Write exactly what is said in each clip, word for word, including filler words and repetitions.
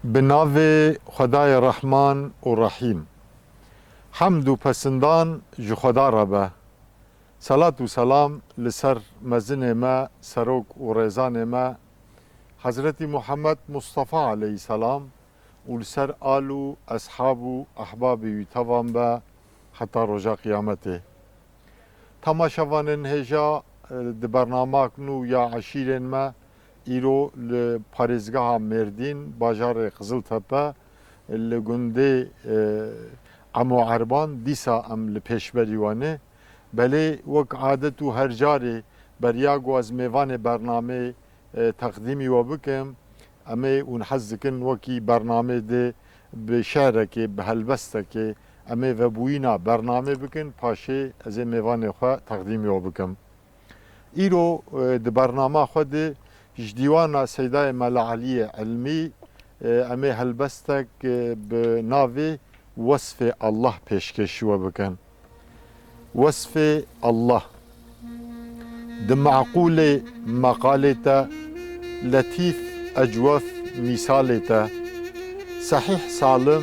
Bi navê Xwedayê Rehman û Rehîm. Hemd û pesindan ji Xweda re be. Selat û selam li ser mezinê me, serok û rêzanê me, Hezretî Muhammed Mustafa aleyhisselam û li ser al û eshab û ehbabê wî tevan be heta roja qiyametê. Temaşevanên hêja, e, di bernamak nû ya eşîrên me îro li parêzgeha Mêrdîn, bajarê Qiziltepe, li gundê, e, Emo Erban, dîsa em li pêşberî we ne. Belê wek adet û her carê beriya ku ez mêvanê bernamê, e, teqdîmî we bikim, em ê hûn hez dikin wekî bernamê de bi şe'rekê, bi helbestekê em ê vebûyîna bernamê bikin, paşê ez ê mêvanê xwe teqdîmî we bikim. Îro, e, di bernama xwe de ji dîwana Seydayê Mela Eliyê Elmî, e, em ê helbestek, e, bi navê Wesfê Allah pêşkêşî we bikin. Wesfê Allah. Di meqûlê meqalê te, letîf ecwef mîsalê te, sehîh salim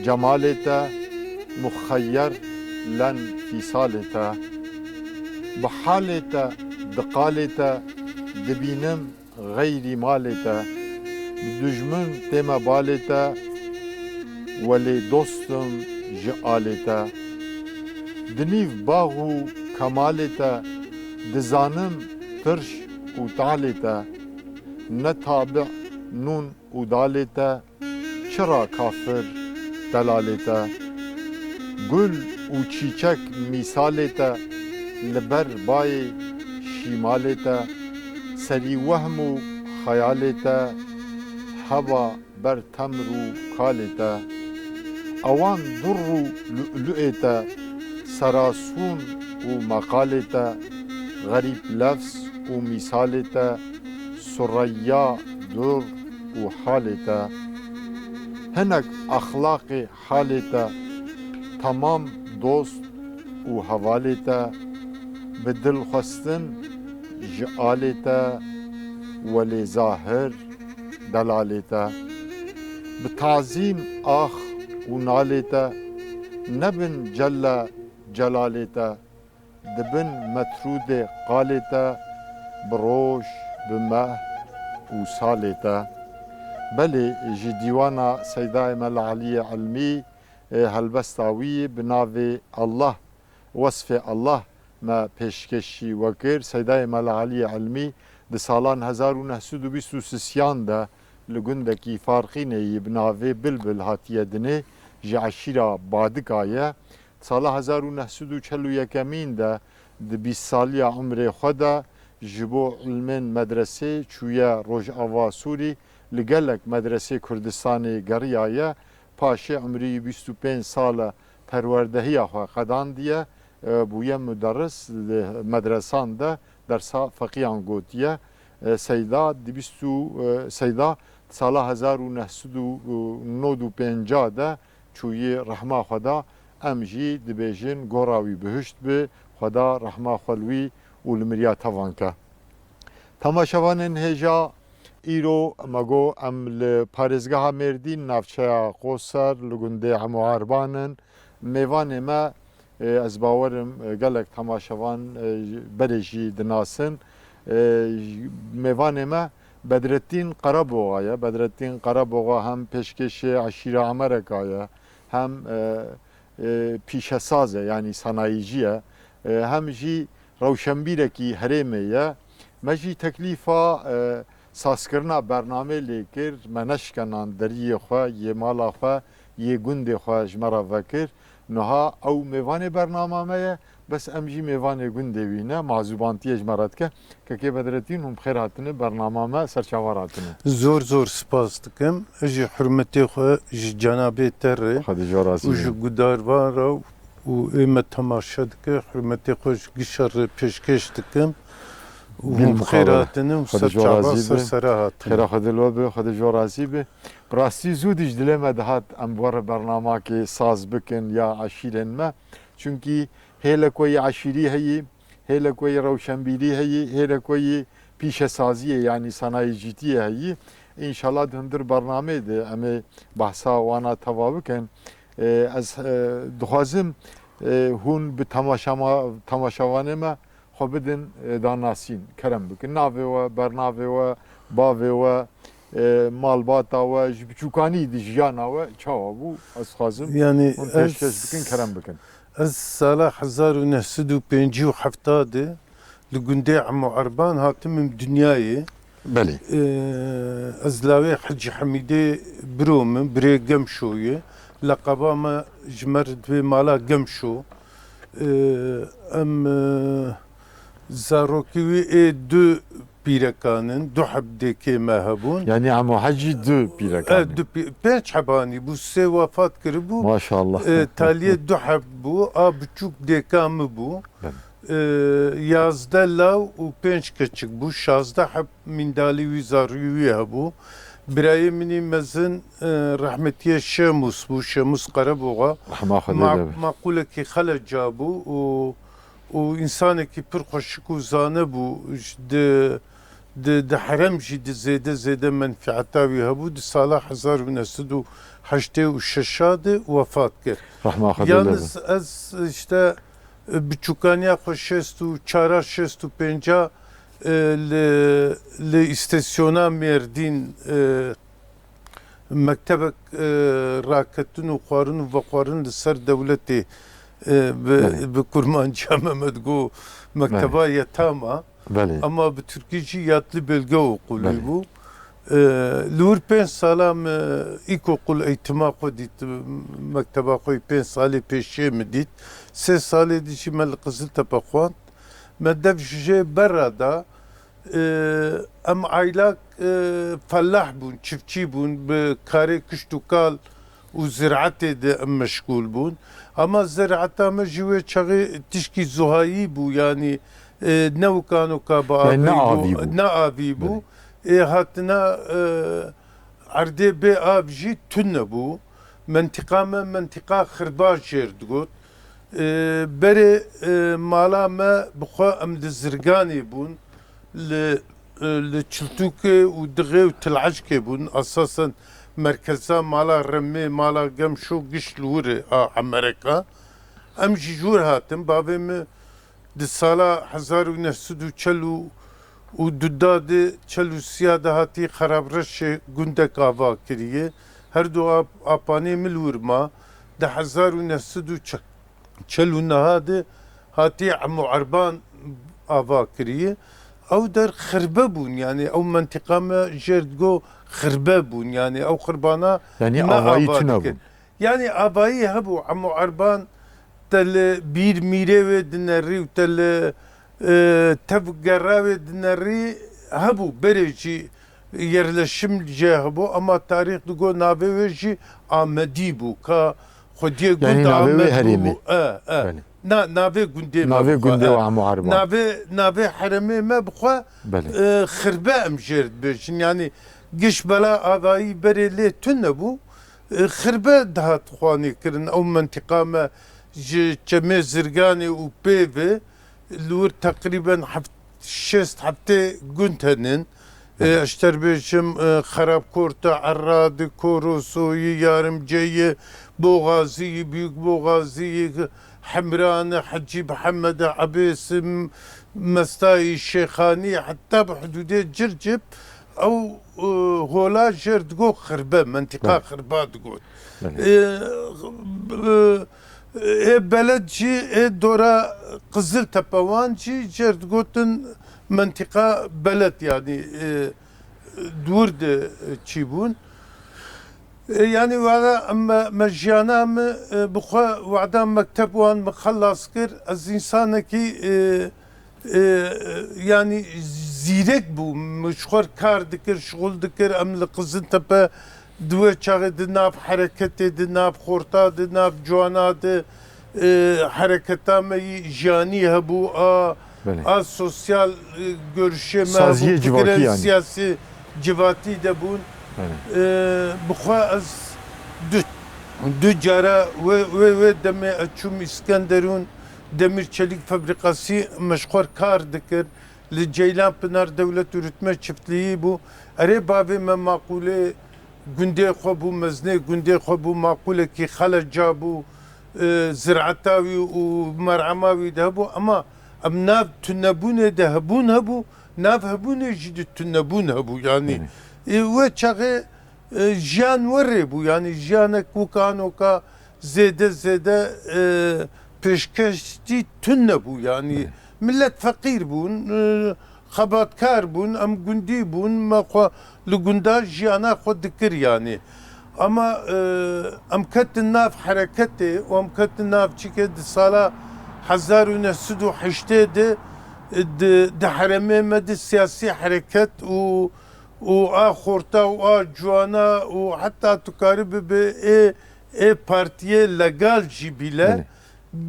cemalê te, muxeyyer len fîsalê te. Bi halê te, di qalê te dibînim xeyrî malê te, bi dujmin tême balê te, welê dostim ji alê te. Di nîv bax û kemalê te, dizanim tirş û talê te, ne tabi nûn û dalê te, çira kafir delalê te. Gul û çîçek mîsalê te, li ber bayê şîmalê te, serî wehm û xeyalê te, heba ber temr û kalê te. Ewan dur û lu'lu'ê te, serasûn û meqalê te, xerîb lefz û mîsalê te, Sureyya dur û halê te. Hinek exlaqê halê te, temam dost û hevalê te, bi dil xwestin ji alê te, welê zahir delalê te. Bi tazîm ax û nalê te, nebin celle celalê te, di bin metrûdê qalê te, bi roj, bi meh û salê te. Belê ji dîwana Seydayê Mela Eliyê Elmî, e, helbesta wî bi navê Allah, Wesfê Allah me pêşkêşî we kir. Seydayê Mela Eliyê Elmî di salan hezar û neh sed û bîst û sisiyan de li gundekî Farqîneyî bi navê Bilbil hatiye dinê, ji eşîra Badika ye. Sala hezar û neh sed û çel û yekemîn de di bîst saliya umrê xwe de ji bo ilmên medresê çûye Rojava Sûrî, li gelek medresê Kurdistanê geriyaye. Paşê umrî bîst û pênc sal e perwerdehiya xwe qedandiye, e, bûye muderris, li medresan de dersa feqiyan gotiye. E, Seyda di bîst û, e, Seyda sala hezar û neh sed û nod û pênca de çûyî rehma Xweda, em jî dibêjin gora wî bihişt bi, Xweda rehma xwe li wî û li miriya tevan ke. Temaşevanên hêja, îro me got em li parêzgeha Mêrdîn, navçeya Qoser, li gundê Emo Erban in. Mêvanê me, e, ez bawerim, e, gelek temaşevan, e, berê jî dinasin. E, mêvanê me Bedrettîn Qaraboxa ye. Bedrettîn Qaraboxa hem pêşkêşê eşîra Emereka ye, hem, e, e, pîşesaz e, yanî sanayîcî ye, e, hem jî rewşenbîrekî herêmê ye. Me jî teklîfa, e, sazkirina bernamê lê kir, me neşkenan deriyê xwe, yê mala xwe, yê gundê xwe ji me re vekir. Niha ew mêvanê bernama me ye, bes em jî mêvanê gundê wî ne, mazûbantiyê ji me re dike. Kekê Bedretîn, hûn bi xêr hatine, bernama me ser çavan hatine. Zor zor spas dikim. Ez jî hurmetê xwe ji cenabê te re Xwedê ji we razî û ji be. Gudarvan re û ê me temaşe dike, hurmetê xwe ji gişa re pêşkêş dikim û hûn bi xêr hatine û ser çava ser sera hatine. Xêra Xwedê li we be, Xwedê ji we razî be. Bi rastî zû dî ji dilê me dihat em bi we re bernamakê saz bikin ya eşîrên me. Çunkî hêlek we yê eşîrî heyî, hêlek we yê rewşenbîrî heyî, hêlek we yê pîşesaziyê, yanî sanayîcîtiyê heyî. Înşallah di hundir bernameyê de em ê behsa wana teva bikin. E, ez, e, dixwazim, e, hûn bi temaşama-, temaşevanê me xwe bidin, e, danasîn. Kerem bikin. Navê we, bernavê we, bavê we, e, malbata we, ji biçûkanî di jiyana we çawa bû? Ez dixwazim Yanî hûn pêşkêş ez, bikin, kerem bikin. Ez sala hezar û neh sed û pêncî û heft de li gundê Emo Erban hatim im dinyayê. Belê. Ee, ez lawê Hecî Hemîdê biro min, birê Gemşo ye. Leqeba me ji me re divê mala Gemşo. Ee, em, e, zarokî wî ê du pîrekan in, du heb dêkê me hebûn. Yanî Emo Hecî du pîrekan E, in. du pî-, pênc hebanî bû, sê wefat kiribû. Maşallah. E, taliyê du heb bû, a biçûk dêka min bû. Belê. E, yazdeh law û pênc keçik bû, şazdeh heb mîndalî wî, zarûyî wî hebû. Birayê min î mezin, e, rehmetiyê Şemus bû, Şemus Qereboxa. Rehma Xwedê Ma-, lê be. Maqûlekî xeleca bû û, û însanekî pir xweşik û zane bû. Ji di, di, di herem jî di zêde zêde menfîeta wî hebû. Di sala hezar û neh sed û heştê û şeş de wefat kir. Rehma Xwedê lê be. Yalnız ez işte, e, biçûkaniya xwe şêst û çara, şêst û pênca, e, li, li îstesyona Mêrdîn, e, mektebek, e, raketin û xwarin û vexwarin li ser dewletê, e, bi, Belê. bi kurmanciya me me digo mekteba Belê. yetama. Belê. Ama bi tirkî jî yatlı bölge okulu Belê. bû. E, li wir pênc sala me îlkokul eğitima xwe dît, mekteba xwe pênc salê pêşiyê min dît. Sê salê dî jî me li Qiziltepe xwend. Me dev ji jê berra da. E, em aylak, e, fellah bûn, çiftçî bûn, bi karê kişt û kal û ziraetê de em meşgûl bûn. Ama ziraeta me jî wê çaxê tişkî zuhayî bû, yanî, e, ne wikanoka bi Yanî avî ne bû, avî bû. ne avî bû. Belê. Ê hatina, e, erdê bê av jî tune bû. Mentiqa me mentiqa xirba jêr digot. E, berê, e, mala me bi xwe em di Zirganê bûn, li, e, li Çiltûkê û Dixê û Til'eşkê bûn. Esasen merkeza mala Remê, mala Gemşo giş li wir e a Emereka. Em jî ji wir hatin. Bavê min di sala hezar û neh sed û çel û du de, çel û sê de hatî Xerabreşê gundek ava kiriye. Her du ap-, apanê min li wir ma. Di hezar û neh sed û çel û neh de hatî Emo Erban ava kiriye. Ew der xirbe bûn, yanî ew mentiqa me jêr digo xirbe bûn, yanî ew xirbana Yanî me avayî ava tune dikir. bûn. Yanî avayî hebû, Emo Erban te li bîr mîrê wê dinerî û te li, e, tev gera wê dinerî hebû. Berê jî yerleşim jê hebû, ama tarîx digo navê wê jî Amedî bû. Ka xwediyê Yanî gund navê wê Amed herêmê. bû. E, e. Belê. Na, navê gundê me Navê bi xwe, gundê e. û Emo Erban. Navê, navê herêmê me bi xwe, Belê. e, xirbe em jêr dibêjin. Yanî giş bela avayî berê lê tune bû. E, xirbe dihat xwanê kirin. Ew mentiqa me ji çemê Zirganê û pê ve li wir teqrîben heft-, şêst heftê gund henin. E, Hı. ez ter bêjim, e, Xerabkorta, Erradi, Korosoyî, Yarimceyî, Boxazî, Büyük Boxazî, Hemrani, Hecî Mihemed, Ebêsim, Mestayî, Şêxanî, heta bi hudûdê Circip, ew, e, hola jêr digot Xirbe, mentiqa Belê. Xirba digot. Belê. E, b-, ê beled jî, ê dora Qiziltepe wan jî jêr digotin mentiqa beled, yanî, e, dûr de çî bûn. E, yanî wada me, me jiyana me, e, bi xwe wada mekteb wan me xelas kir. Ez însanekî, e, e, yanî zîrek bûm. Min ji xwe kar dikir, şixul dikir. Em li Qiziltepe di wê çaxê di nav hereketê, di nav xorta, di nav ciwana, di, e, hereketa me yî jiyanî hebû, a, Belê. a sosyal, e, görüşê me Saziyê hebû, civakî fikirên yanî. siyasî civatî de bûn. Belê. E, bi xwe ez du, du cara wê, wê, wê demê ez çûm Îskenderûn, demir çelik fabrikasî me ji xwe kar dikir. Li Ceylan Pinar dewlet û rûtme çiftlîyî bû. Erê bavê me maqûlê gundê xwe bû, mezinê gundê xwe bû, maqûlekî xeleca bû, e, zireta wî û merhema wî de hebû. Ema em nav tunebûnê de hebûn hebû, nav hebûnê jî de tunebûn hebû. Yanî, Hı hı. e, wê çaxê, e, jiyan werê bû. Yanî jiyanek wika anoka zêde zêde, e, pêşkêşî tune bû. Yanî Hı. millet feqîr bûn, e, xebatkar bûn, em gundî bûn, me xwe li gunda jiyana xwe dikir yanî. Ama, e, em ketin nav hereketê û em ketin nav çike di sala hezar û neh sed û heştê de, e, di, di heremê me de siyasî hereket û, û a xorta û a ciwana û heta tu karî bibe ê, ê partiyê legal jî bîle, Belê.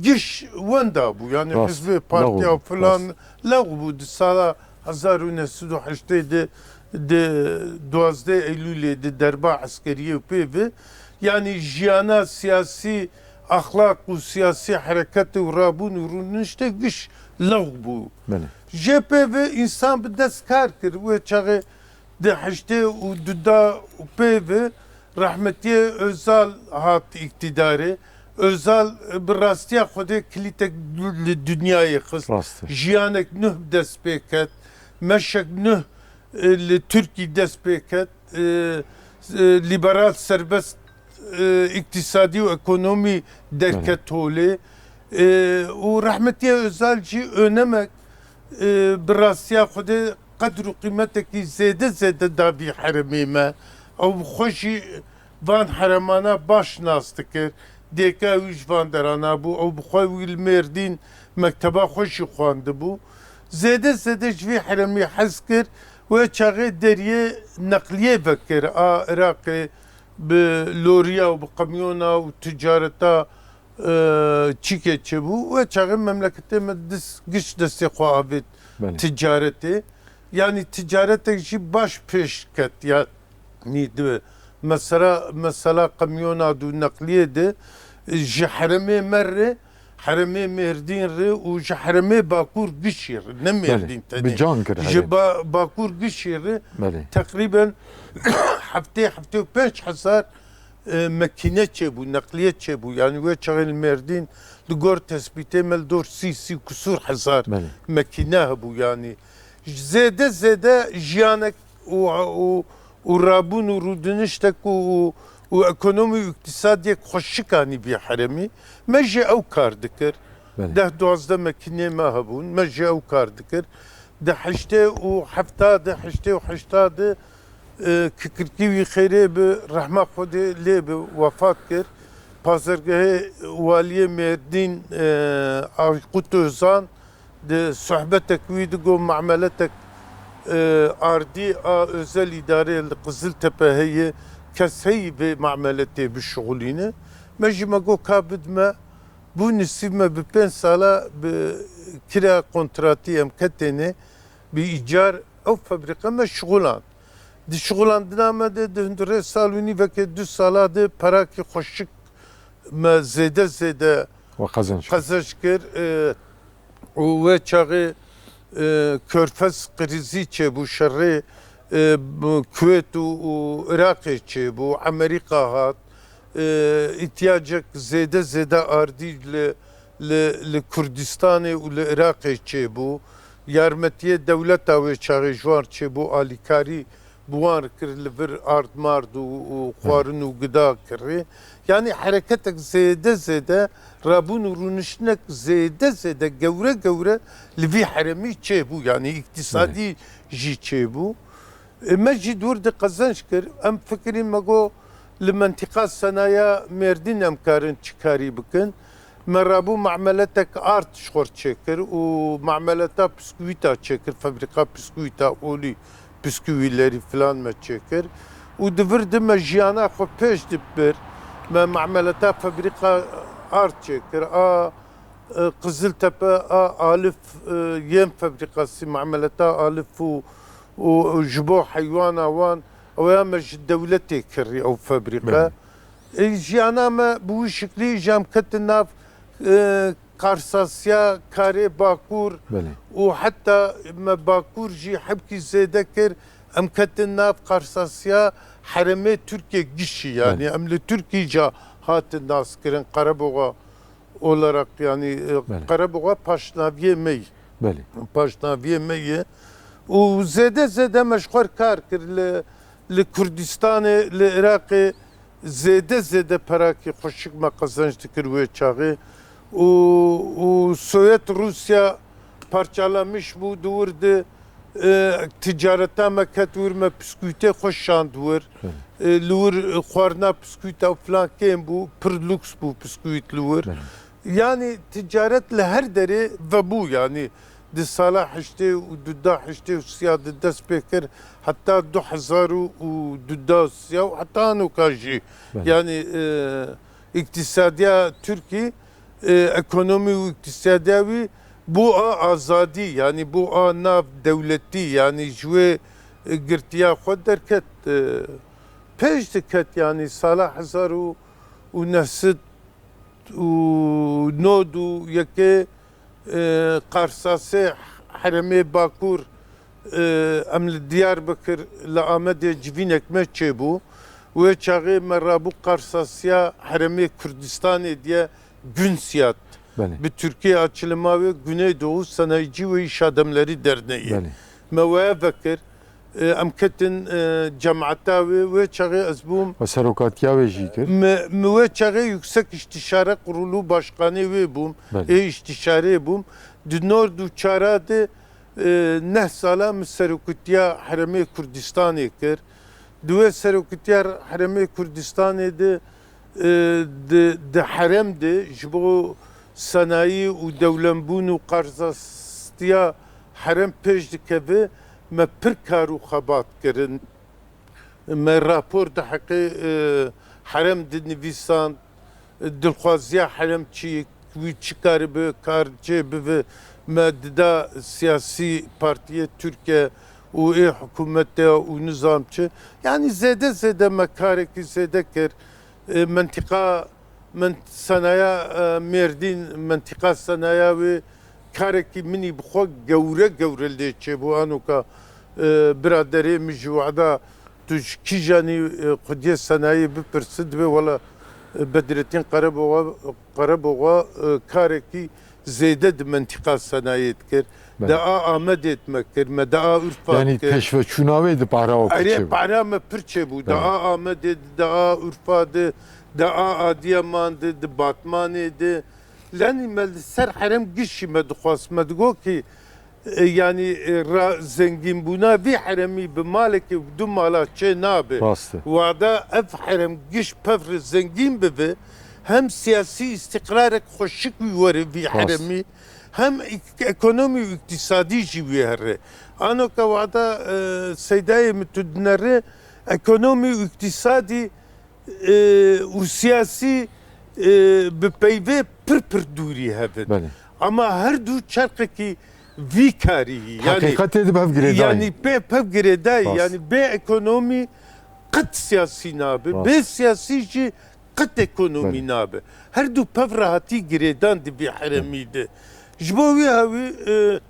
giş wenda bû. Yanî Rast. hizbê, Lewq partiya bû. filan Rast. lewq bû. Di sala hezar û neh sed û heştê de, di duwazdeh Eylûlê de derba eskeriyê û pê ve, yanî jiyana siyasî, exlaq û siyasî hereketê û rabûn û rûniştê giş lewq bû. Belê. Jê pê ve însan bi dest kar kir. Wê çaxê di heştê û du da û pê ve rehmetiyê Özal hat îktîdarê. Özal bi rastiya Xwedê kilîtek du-, li dinyayê xist. Rast e. Jiyanek nuh bi dest pê ket. Meşek nuh, e, li Tirkî dest pê ket. E, e, liberal serbest, e, îktisadî û ekonomî derket Belê. holê. E, û rehmetiyê Özal jî önemek, e, bi rastiya Xwedê qedr û qîmetekî zêde zêde da vî heremê me. Ew bi xwe jî van heremana baş nas dikir. Dêka wî ji van derana bû. Ew bi xwe wî li Mêrdîn mekteba xwe jî xwendibû. Zêde zêde ji vî heremî hez kir. Wê çaxê deriyê neqliyê vekir a Iraqê bi loriya û bi qemyona û ticareta, e, çîkê çêbû. Wê çaxê memleketê me dis-, giş destê xwe avêt Belê. ticaretê. Yanî ticaretek jî baş pêş ket. Yanî di mesela, mesela qemyona dû neqliyê de, e, ji heremê me re, heremê Mêrdîn re û ji heremê Bakur gişî re, ne Belê. Mêrdîn tenê. Bi can kir Ji herê. ba-, Bakur gişî re Belê. teqrîben heftê, heftê û pênc hezar, e, mekîne çêbû, neqliye çêbû. Yanî wê çaxê li Mêrdîn li gor tespîtê me li dor sî, sî kusûr hezar Belê. mekîne hebû. Yanî zêde zêde jiyanek û, û, û rabûn û rûdiniştek û, û, û ekonomî û îktisadiyek xweşik anî vî heremî. Me jî ew kar dikir. Belê. Deh duwazdeh mekînê me hebûn. Me jî ew kar dikir. Di heştê û hefta de, heştê û heşta de, e, Kikirkî wî xêrê bi rehma Xwedê lê bi wefat kir. Pazergehê waliyê Mêrdîn, e, Aykut Özan di sohbetek wî digo mameletek, e, ardî a özel îdarê li Qiziltepe heye, kes heyî vê mameletê bişixulîne. Me jî me got ka bidme, bû nisîb me bi pênc sala bi kira kontratî em ketêne, bi îcar ew fabrîka me şixulan. Di şixulandina me de di hundirê sal û nîvekê du sala de perakî xweşik me zêde zêde We qezenc. qezenc kir. E, û wê çaxê, e, Körfez krîzî çêbû, şerê, e, b-, Kuwêt û, û Iraqê çêbû, Amerîka hat, e, îhtiyacek zêde zêde ardî li, li, li Kurdistanê û li Iraqê çêbû. Yarmetiyê dewleta wê çaxê ji wan çêbû, alîkarî bi wan kir, li vir ard mard û, û xwarin û gida kirî. Yanî hereketek zêde zêde, rabûn û rûniştinek zêde zêde gewre gewre li vî heremî çêbû. Yanî îktisadî jî çêbû. E, me jî dûr de qezenc kir. Em fikirîn me got li mentîqa senaya Mêrdîn em karin çi karî bikin. Me rabû mameletek ard ji xwe çêkir û mameleta piskuwîta çêkir, fabrîka piskuwîta olî, piskuwîlerî filan me çêkir. Û di vir de me jiyana xwe pêş dibir. Me mameleta fabrîka ard çêkir. A, e, Qiziltepe, a Alif, e, yên fabrîkasî, mameleta Alif û, û, û ji bo heywana wan, ew ya me ji dewletê kirî ew fabrîka. Belê. E, jiyana me bi wî şiklî jî em ketin nav, e, Qarsasiya karê Bakur Belê. û heta me Bakur jî hemkî zêde kir, em ketin nav Qarsasiya herêmê Tirkiye gişî, yanî Belê. em li Tirkî ca hatin naskirin Qereboxa olarak, yanî, e, Belê. Qereboxa paşnaviyê me ye. Belê. Paşnaviyê me ye. Û zêde zêde me ji xwe kar kir li, li Kurdistanê, li Iraqê zêde zêde perakî xweşik me qezenc dikir wê çaxê. Û, û Sovyet Rûsya parçalanmiş bû, di wir de, e, ticareta me ket wir, me piskûtê xwe şand wir. Belê. E, li wir, e, xwarina piskûta û filan kêm bû, pir lûks bû piskût li wir. Belê. Yanî ticaret li her derê vebû, yanî di sala heştê û du da heştê û siya di dest pê kir, heta du hezar û du da siya û heta anoka jî. Belê. Yanî, e, îktisadiya Tirkî, e, ekonomî û îktisadiya wî bû a azadî, yanî bû a nav dewletî, yanî ji wê, e, girtiya xwe derket, e, pêş diket, yanî sala hezar û neh sed û nod û yekê, e, Qarsasê herêmê Bakur, e, em li Diyarbekir, li Amedê civînek me çêbû. Wê çaxê me rabû Qarsasiya herêmê Kurdistanê diye Günsiyat. Belê. Bi Tirkî açılımı wê Güneydoğu Sanayici ve İş Adamları Derneği. Belê. Me weye vekir. E, em ketin, e, cemata wê, wê çaxê ez bûm. Ve serokatiya wê jî kir. Mi, mi wê çaxê Yüksek İstişare Kurulu Başkanê wê bûm. Belê. Ê îstişarê bûm. Di nod û çara de, e, neh sala min serokatiya Herêmê Kurdistanê kir. Di wê serokatiya Herêmê Kurdistanê de, e, di, di herem de ji bo senayî û dewlembûn û qarzastiya herem pêş dikeve, me pir kar û xebat kirin. Me rapor di heqê, e, herem dinivîsand, dilxwaziya herem çi ye, wî çi karibe kar çê bibe, me dida siyasî partiyê Tirkiye û ê hikûmetê û nizam çi. Yanî zêde zêde me karekî zêde kir. E, mentiqa, ment-, senaya, e, Mêrdîn, mentiqa senaya wê karekî min î bi xwe gewre gewre lê çêbû. Anoka, e, biraderê min ji wada tu ji kîjanî, e, xwediyê senayê bipirsi, dibê wela, e, Bedretîn Qereboxa, Qereboxa, e, karekî zêde di mentiqa senayê dikir. Belê. De a Amedê me kir, me de a Urfa Yanî dikir. Teşveçûna wê di para we Erê, piçê bû. Para me pir çêbû. De Belê. A Amedê, de a Urfa de, de a Adiyaman de, di Batmanê de. Lenî me li ser herem gişî me dixwast, me digot ki, e, yanî, e, ra-, zengînbûna vî heremî bi malekê û du mala çê nabe. Rast e. Wada ev herem giş pevre zengîn bibe, hem siyasî îstiqrarek xweşik wî were vî Rast. Heremî, hem îk-, ekonomî û îktisadî jî wî here. Anoka wada, e, seydayê min tu dinere, ekonomî û îktisadî e, û siyasî, e, bi peyvê pir pir dûrî hev in. Belê. Ama her du çerqekî vî karî yî. Yanî, Heqîqetê di bev girêdayî. Yanî pê pev girêdayî. Rast. Yanî bê ekonomî qet siyasî nabe. Rast. Bê siyasî jî qet ekonomî Belê. Nabe. Her du pev rehatî girêdan di vî heremî de. Ji bo wî hewî, e,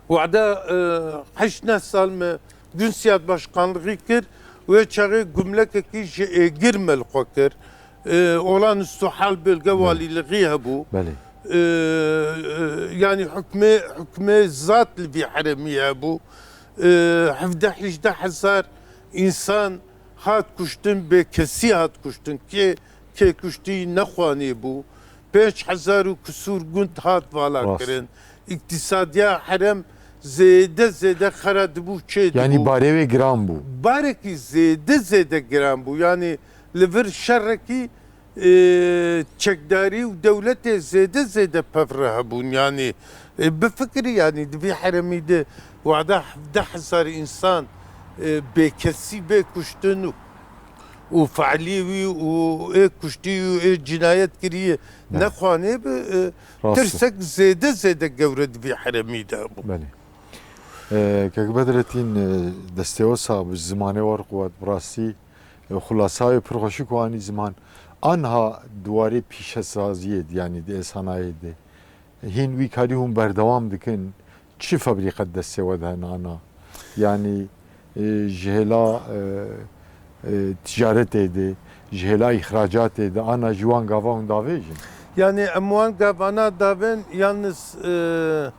Wada, e, heşt neh sal me Günsiyat başkanlığî kir, wê çaxê gumlekekî ji êgir me li xwe kir. E, olağanüstü hal bölge Belê. Valîlixî hebû. Belê. E, e, yanî hukmê, hukmê zat li vî heremî hebû. E, hevdeh hejdeh hezar însan hat kuştin, bêkesî hat kuştin. Kê, kê kuştî nexwanê bû. Pênc hezar û kusûr gund hat vala Rast. Kirin. Îktisadiya herem zêde zêde xera dibû çê Yanî dibû. Barê wê giran bû. Barekî zêde zêde giran bû. Yanî li vir şerekî, e, çekdarî û dewletê zêde zêde pevre hebûn. Yanî, e, bifikirî, yanî di vî heremî de wada hevdeh hezar însan, e, bêkesî bê kuştin û û feilî wî û ê kuştî û ê cinayet kiriye Ne. Nexwanê bi, e, Rast e. Tirsek zêde zêde gewre di vî heremî de bû. Belê. E, Kek Bedretîn, e, destê we sax bi zimanê we qwet bi rastî, e, xulasa wê pir xweşik wanî ziman. Anha di warê pîşesaziyê de, yanî di ê sanayê de, Hîn wî karî hûn berdewam dikin, çi febrîqe destê we de hene ana? Yanî, e, ji hêla, e, e, ticaretê de, ji hêla îxracatê de, ana ji wan gava hûn davêjin? Yanî em wan gavana davên, yalniz, e,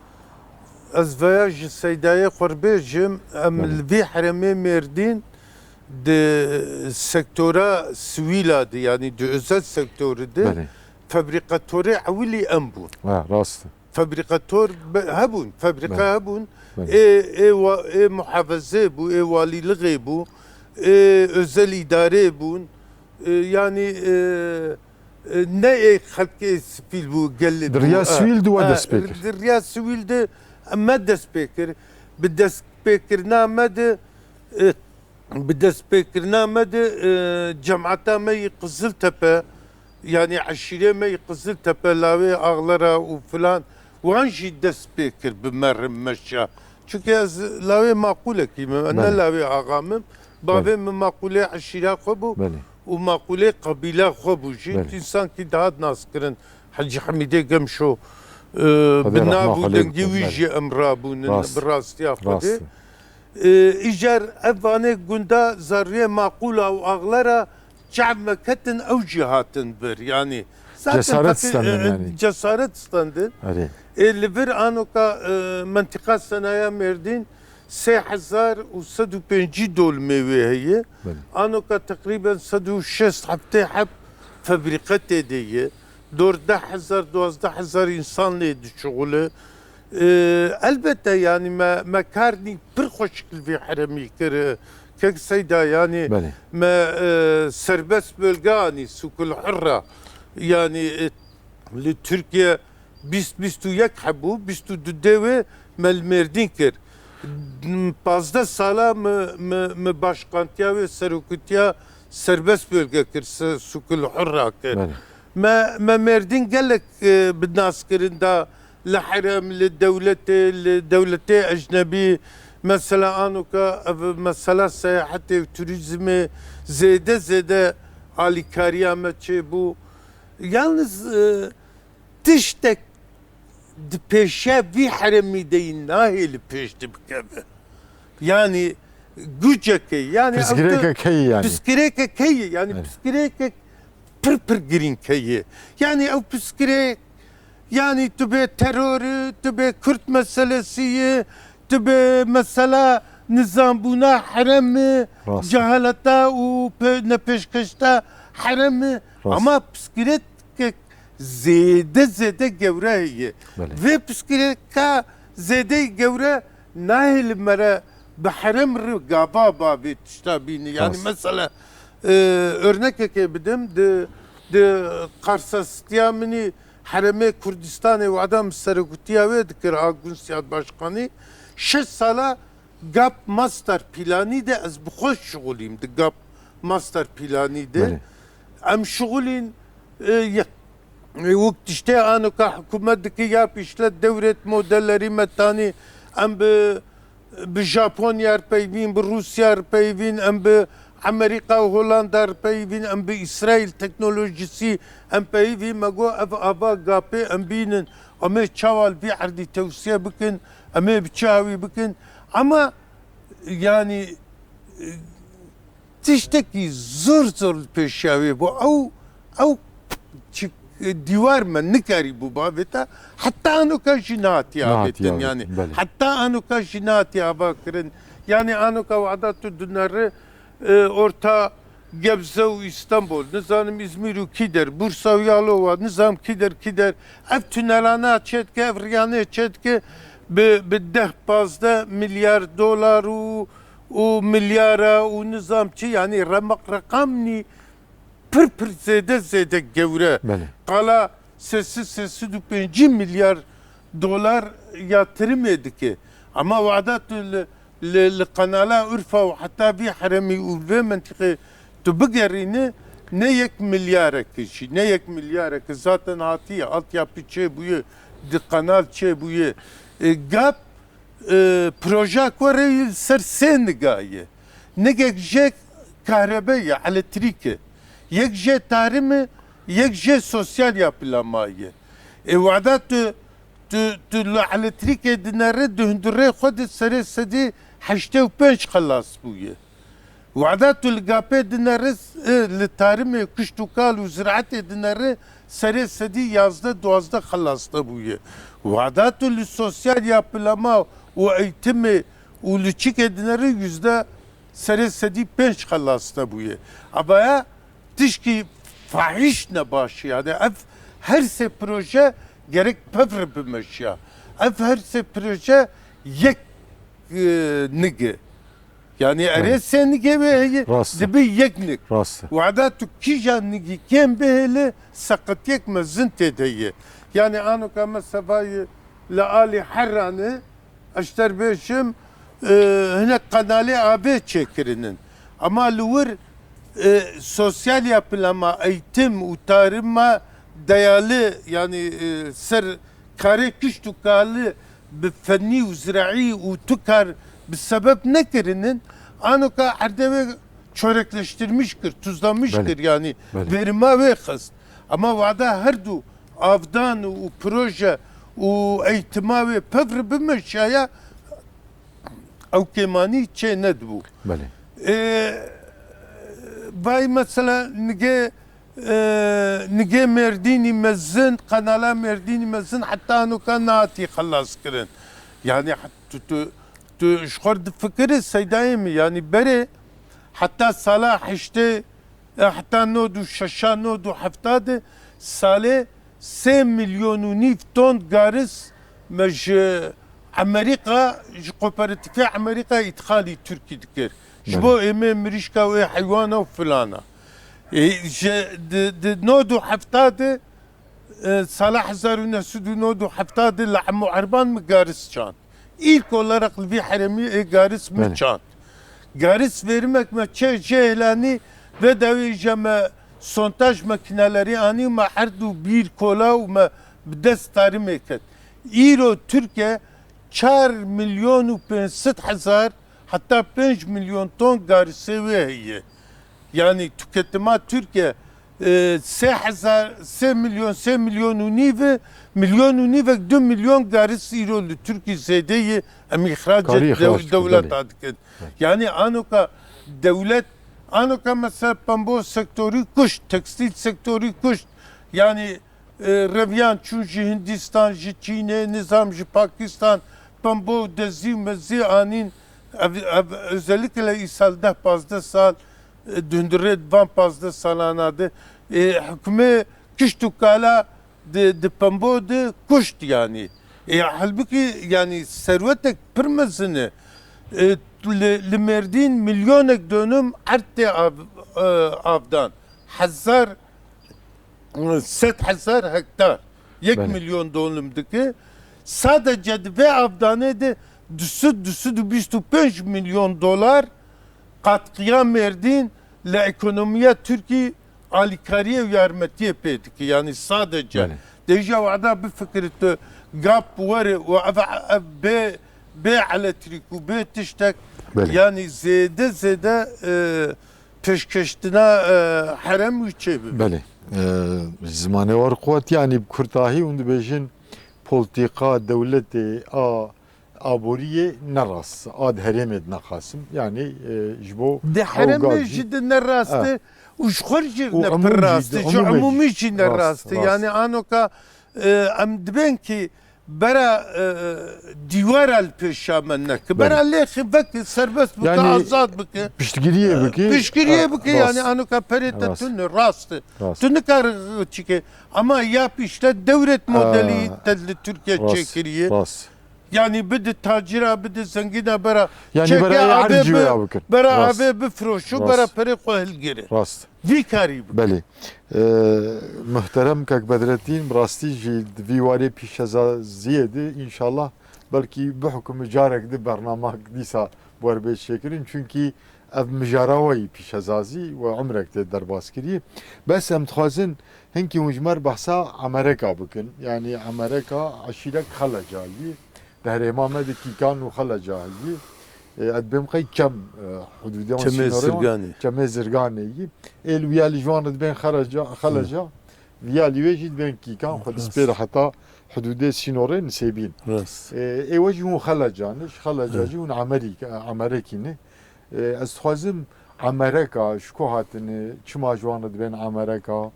ez veya ji Seydayê xwe bêjim, em Belê. li vî herêmê Mêrdîn di sektora sivîla de, yanî di özel sektorî de Belê. febrîkatorê ewilî em bûn. Ha, rast e. Febrîkator be-, hebûn, febrîka Belê. hebûn. Belê. Ê, ê wa-, ê muhafezê bû, ê walîlixê bû, ê özel îdarê bûn. Ê, yanî, ê, ê, ne ê xelkê sivîl bû, gelê Di bû. riya Ha, sivîl de we ha, dest pê kir. Di riya sivîl de me dest pê kir. Bi destpêkirina me de, ê, Bi destpêkirina me de, e, cemata me yî Qiziltepe, yanî eşîrê me yî Qiziltepe, lawê Axlera û filan, wan jî dest pê kir bi me re meşa. Çunke ez lawê maqûlekî me, ne Belê. lawê axa me. Bavê Belê. min maqûlê eşîra xwe bû Belê. û maqûlê qebîla xwe bû jî. Belê. Însankî dihat naskirin. Hecî Hemîdê Gemşo, e, Xwedê bi rehma nav û xwe lê dengê bike, wî belê. jî em rabûnin Rast. bi rastiya Xwedê. Rast. E, îcar ev vanê gunda zariyê maqûla û axlera çav me ketin, ew jî hatin vir. Yanî zaten Cesaret feqî-, stendin e, e, yanî. cesaret stendin. Erê. E, li vir anoka, e, mentiqa senaya Mêrdîn sê hezar û sed û pêncî dolmê wê heye. Belê. Anoka teqrîben sed û şêst heftê heb febrîqe tê de ye. Dor deh hezar, duwazdeh hezar însan lê dişuxule. Ee, elbette, yanî me, me karnî pir xweşik li vî heremî kir. Kek Seyda, yanî Belê. me, e, serbest bölge anî, sukul hurra. Yanî, e, li Tirkiye bîst, bîst û yek hebû, bîst û du dê wê me li Mêrdîn kir. Pazdeh sala me, me, me başkantiya wê, serokitiya serbest bölge kir, se-, sukul hurra kir. Belê. Me, me Mêrdîn gelek, e, bi naskirin da li herem, li dewletê, li dewletê ecnebî. Mesela anoka ev mesela seyahetê û turîzmê zêde zêde alîkariya me çêbû. Yalniz, e, tiştek di pêşiya vî heremî de yî nahêli pêş de bikeve. Yanî guceke, yanî ew Pirsgirêke tu-, keyî yanî. pirsgirêke keyî, yanî Evet. pirsgirêke pir pir girîng heye. Yanî ew pirsgirêk, yanî tu bê terorî, tu bê Kurd meselesî ye, tu bê mesela nizambûna heremî, Rast. cehaleta û pe-, nepêşkeşta heremî. Rast. Ama pirsgirêkek zêde zêde gewre heye. Belê. Vê pirsgirêka zêdeyî gewre nahêli me re bi herem re gava ba vê tişta bîne. Yanî Rast. mesela, e, örnekekê bidim, di, di Qarsasitiya min î heremê Kurdistanê wada min serokitiya wê dikir, a Gunsiyad Başkanî, şeş sala gap master planî de ez bi xwe şixulîm, di gap master planî de. Belê. Em şixulîn, e, ye-, e, wek tiştê anoka hikûmet dike ya pîşlet dewrêt modellerî me tanî, em bi, bi Japonya re peyvîn, bi Rûsya re peyvîn, em bi Amerîka û Holanda re peyvîn, em bi Îsraîl teknolojîsî em peyvî, me got ev ava gapê em bînin, em ê çawa li vî erdî tewsiye bikin, em ê bi çi awî bikin. Ama yanî, e, tiştekî zor zor li pêşiya wê bû. Ew, ew çi, dîwar me nikarîbû bavêta, heta anoka jî nehatiye Nehatiye avêtin, avêtin, yanî. belê. Heta anoka jî nehatiye ava kirin. Yanî anoka wada tu dinere, e, orta Gebze û Îstanbul, nizanim Îzmîr û kîder, Bursa û Yalova, nizam kîder, kîder. Ev tunelane çêdike, ev riyanê çêdike bi, bi deh pazdeh milyar dolar û, û milyara û nizam çi, yanî remek reqamnî pir pir zêde zêde gewre. Belê. Qala sê sed, sê sed û pêncî milyar dolar yatırımê dike. Ama wada tu li, li, li qenala Urfa û heta vî heremî û vê mentiqê tu bigerîne, ne yek milyareke jî, ne yek milyareke zaten hatiye, altyapı çêbûye, di qenal çêbûye. E, gap, e, proja ku re li ser sê niga ye. Nigek jê kahrebe ye, elektrîk e. Yek jê tarîm e, yek jê sosyal yapılama ye. E, wada tu Tu, tu li elektrîkê dinere di hundirê xwe de serê sedî heştê û pênc xelas bûye. Wada tu li gapê dinere, e, li tarimê kuşt û kal û ziraetê dinere serê sedî yazdeh duwazdeh xelas de bûye. Wada tu li sosyal yapılama û eğitimê û li çikê dinere yüzde serê sedî pênc xelas de bûye. Abaya tişkî fahîş nebaş e. Yani ev her sê proje gerek pevre bimeşiya. Ev her sê proje yek, e, nige. Yani erê sê nigê wê heye, Rast e. Dibi yek nig. Rast e. Wada tu kîja nigî kêm bihêle, seqetiyek mezin tê de ye. Yani anoka me sevayê li alî herranê, ez ter bêjim, e, hinek qenalê avê çêkirinin. Ama li wir, e, sosyal yapılama, eğitim û tarima dayali, yani, e, ser karê kişt û kali bi fennî û ziraî û tu kar bi sebep nekirinin, anoka erdê wê çorekleştirmiş kir, tuzlamiş Belê. Kir, yani Belê. Verima wê xist. Ama wada her du avdan û proje û eğitima wê pevri bimeşaya, ew kêmanî çê nedibû. Belê. Ê, vay mesela nigê, e, nigê Mêrdînî mezin, qenala Mêrdînî mezin heta anoka nehatî xelas kirin. Yani tu, tu, tu ji xwe difikirî seydayê min, yani berê heta sala heştê, e, heta nod û şeşa, nod û hefta de salê sê milyon û nîv ton garis me ji Amerîka, ji kooperatifê Amerîka îtixalî Tirkî dikir. Ji Belê. Bo êmê mirîşka û ê heywana û filana. Ê, ji, di, di nod û hefta de, e, sala hezar û neh sed û nod û hefta de li Emo Erban min garis çand. İlk olarak li vî herêmî ê garis min Belê. Çand. Garis verimek me çê jê hêlanî, vê dawî je me sontaj makinelerî anî, me erd û bîr kola û me bi dest tarimê ket. Îro Tirkiye çar milyon û pênc sed hezar heta pênc milyon ton garisê wê heye. Yani tüketima Türkiye, e, sê hezar, sê milyon, sê milyon û nîv, milyon û nîvek, du milyon garis îro li Tirkiye zêde ye, em îxracê Karî dew-, ixrac dikir, dewleta belê. Dikin. Belê. Yani anoka dewlet, anoka mesela pembo sektorî kuşt, tekstîl sektorî kuşt. Yani, e, reviyan çûn ji Hindistan, ji Çînê, nizam ji Pakistan, pembo û dezî û mezî anîn. Ev, ev özellikle îsal deh pazdeh sal, e, di hundirê van pazdeh salana de, e, hukmê kişt û kala di, di pembo de kuşt yani. E, halbuki yani serwetek pir mezin e. E, li, li Mêrdîn milyonek dönüm erd tê av, e, avdan. Hezar, sed hezar hektar. Yek Belê. Milyon dönüm dike. Sadece di vê avdanê de du sed, du sed û bîst û pênc milyon dolar katkıya Mêrdîn li ekonomiya Tirkî alîkariyê û yarmetiyê pê dike. Yani sadece. Belê. Dêja wada bifikirî tu gap were û ev, ev bê, bê elektrîk û bê tiştek, Belê. Yani zêde zêde, e, pêşkeştina, e, herem wî çê bibe. Belê. E, zimanê war quwet, yani bi kurtahî hûn dibêjin polîtîka dewletê a aboriyê ne rast, a di herêmê de ne qasim. Yani, e, ji bo Di ew herêmê gaz jî jî de ne rast e. E. Û ji xwe jî Û ne emûm pir jî rast de, e, ji emûmê jî. Emûmî jî ne Rast, rast e. Rast. Yani anoka, e, em dibên ki bera, e, dîwara li pêşa me neke. Belê. Bera lêxî veke, serbest bike, Yani, azad bike. Piştgiriyê E, bike. Piştgiriyê E, bike, rast. Yani anoka perê te Rast. Tune, rast e. Rast. Tu nikare çike. Ama yap işte devlet modeli E, te li Türkiye rast, çêkiriye. Rast. Yani bide tacira, bide zengina bera. Yani çeke bera avê ercî bi-, wê bikin. Bera Rast. Avê bifroşu, Rast. Bera perê xwe hilgire. Rast. Vî karî bike. Belê. Ee, muhterem Kek Bedrettin, bi rastî jî di vî warê pîşezaziyê de, înşallah, belkî bihukumi carek di bernamak dîsa bi we re bê çêkirin. Çunkî ev mijara we yî pîşezazî we umrek tê derbas kirî. Bes em dixwazin hinkî hûn ji me re behsa Emereka bikin. Yanî Emereka eşîrek Xeleca yî. Di herêma me de Kîkan û Xeleca heyî. E, ez dibêm qey çem, e, hudûdê wan Çemê sînorê wan, Zirganê. Çemê Zirganê yî. Ê li wîya li ji wan re dibên Xereca, Xeleca, Hı. Vîya li wê jî dibên Kîkan, xwe Rast. Dispêre heta hidûdê sînorê nisêbîn. Rast. E, ê we jî hûn Xeleca ne, ji Xeleca jî hûn Emerîk-, Emerekî ne. E, ez dixwazim Emereka ji ku hatine, çima ji wan re dibên Emereka?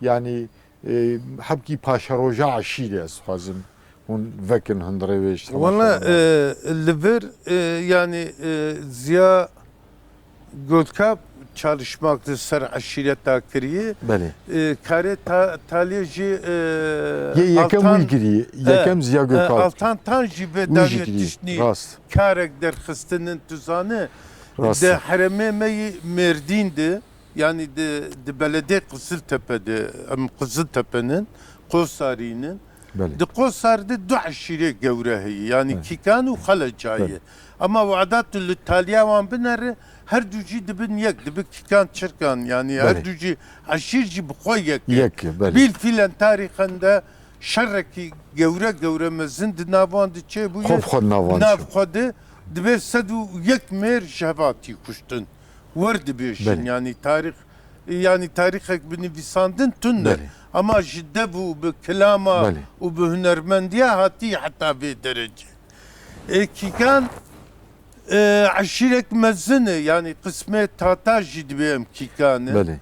Yanî, e, hebkî paşeroja eşîrê ez dixwazim hûn vekin hundirê wê ji temaşevanê. Wala, e, li vir, e, yanî, e, Ziya Gotkap çalışmak li ser eşîreta kiriye. Belê. E, karê ta-, taliyê jî, e, Yê yekem Altan, wî kiriye. e, Yekem Ziya e, Gökalp. Altan Tan jî vê Wî jî dawiyê kiriye. Tiştnî Rast. karek derxistinin tu zane. Rast. Di herêmê me yî Mêrdîn de, yanî di, di beledê Qiziltepe de, em Qiziltepenin, Qosarînin. Belê. Di Qosar de du eşîrê gewre heye, yanî Belê. Kîkan û Xelecayê. Belê. Ama wada tu li taliya wan binere, her du jî dibin yek, dibi Kîkan Çirkan, yanî her Belê. du jî eşîr jî bi xwe yek e. Yek e, belê. Bîlfîlen tarîxen de şerekî gewre gewre mezin di nav wan de çêbûye. Xwe bi xwe di nav wan Nav çêbû. xwe de dibe sed û yek mêr ji hev hatî kuştin. Wer dibêjin, Belê. yanî tarîx, yanî tarîxek bi nivîsandin tune. Belê. Ama ji dev û bi kilama Belê. û bi hunermendiya hatî heta vê derecê. E, Kîkan, e, eşîrek mezin e, yanî qismê Tata jî dibê em Kîkan e. Belê.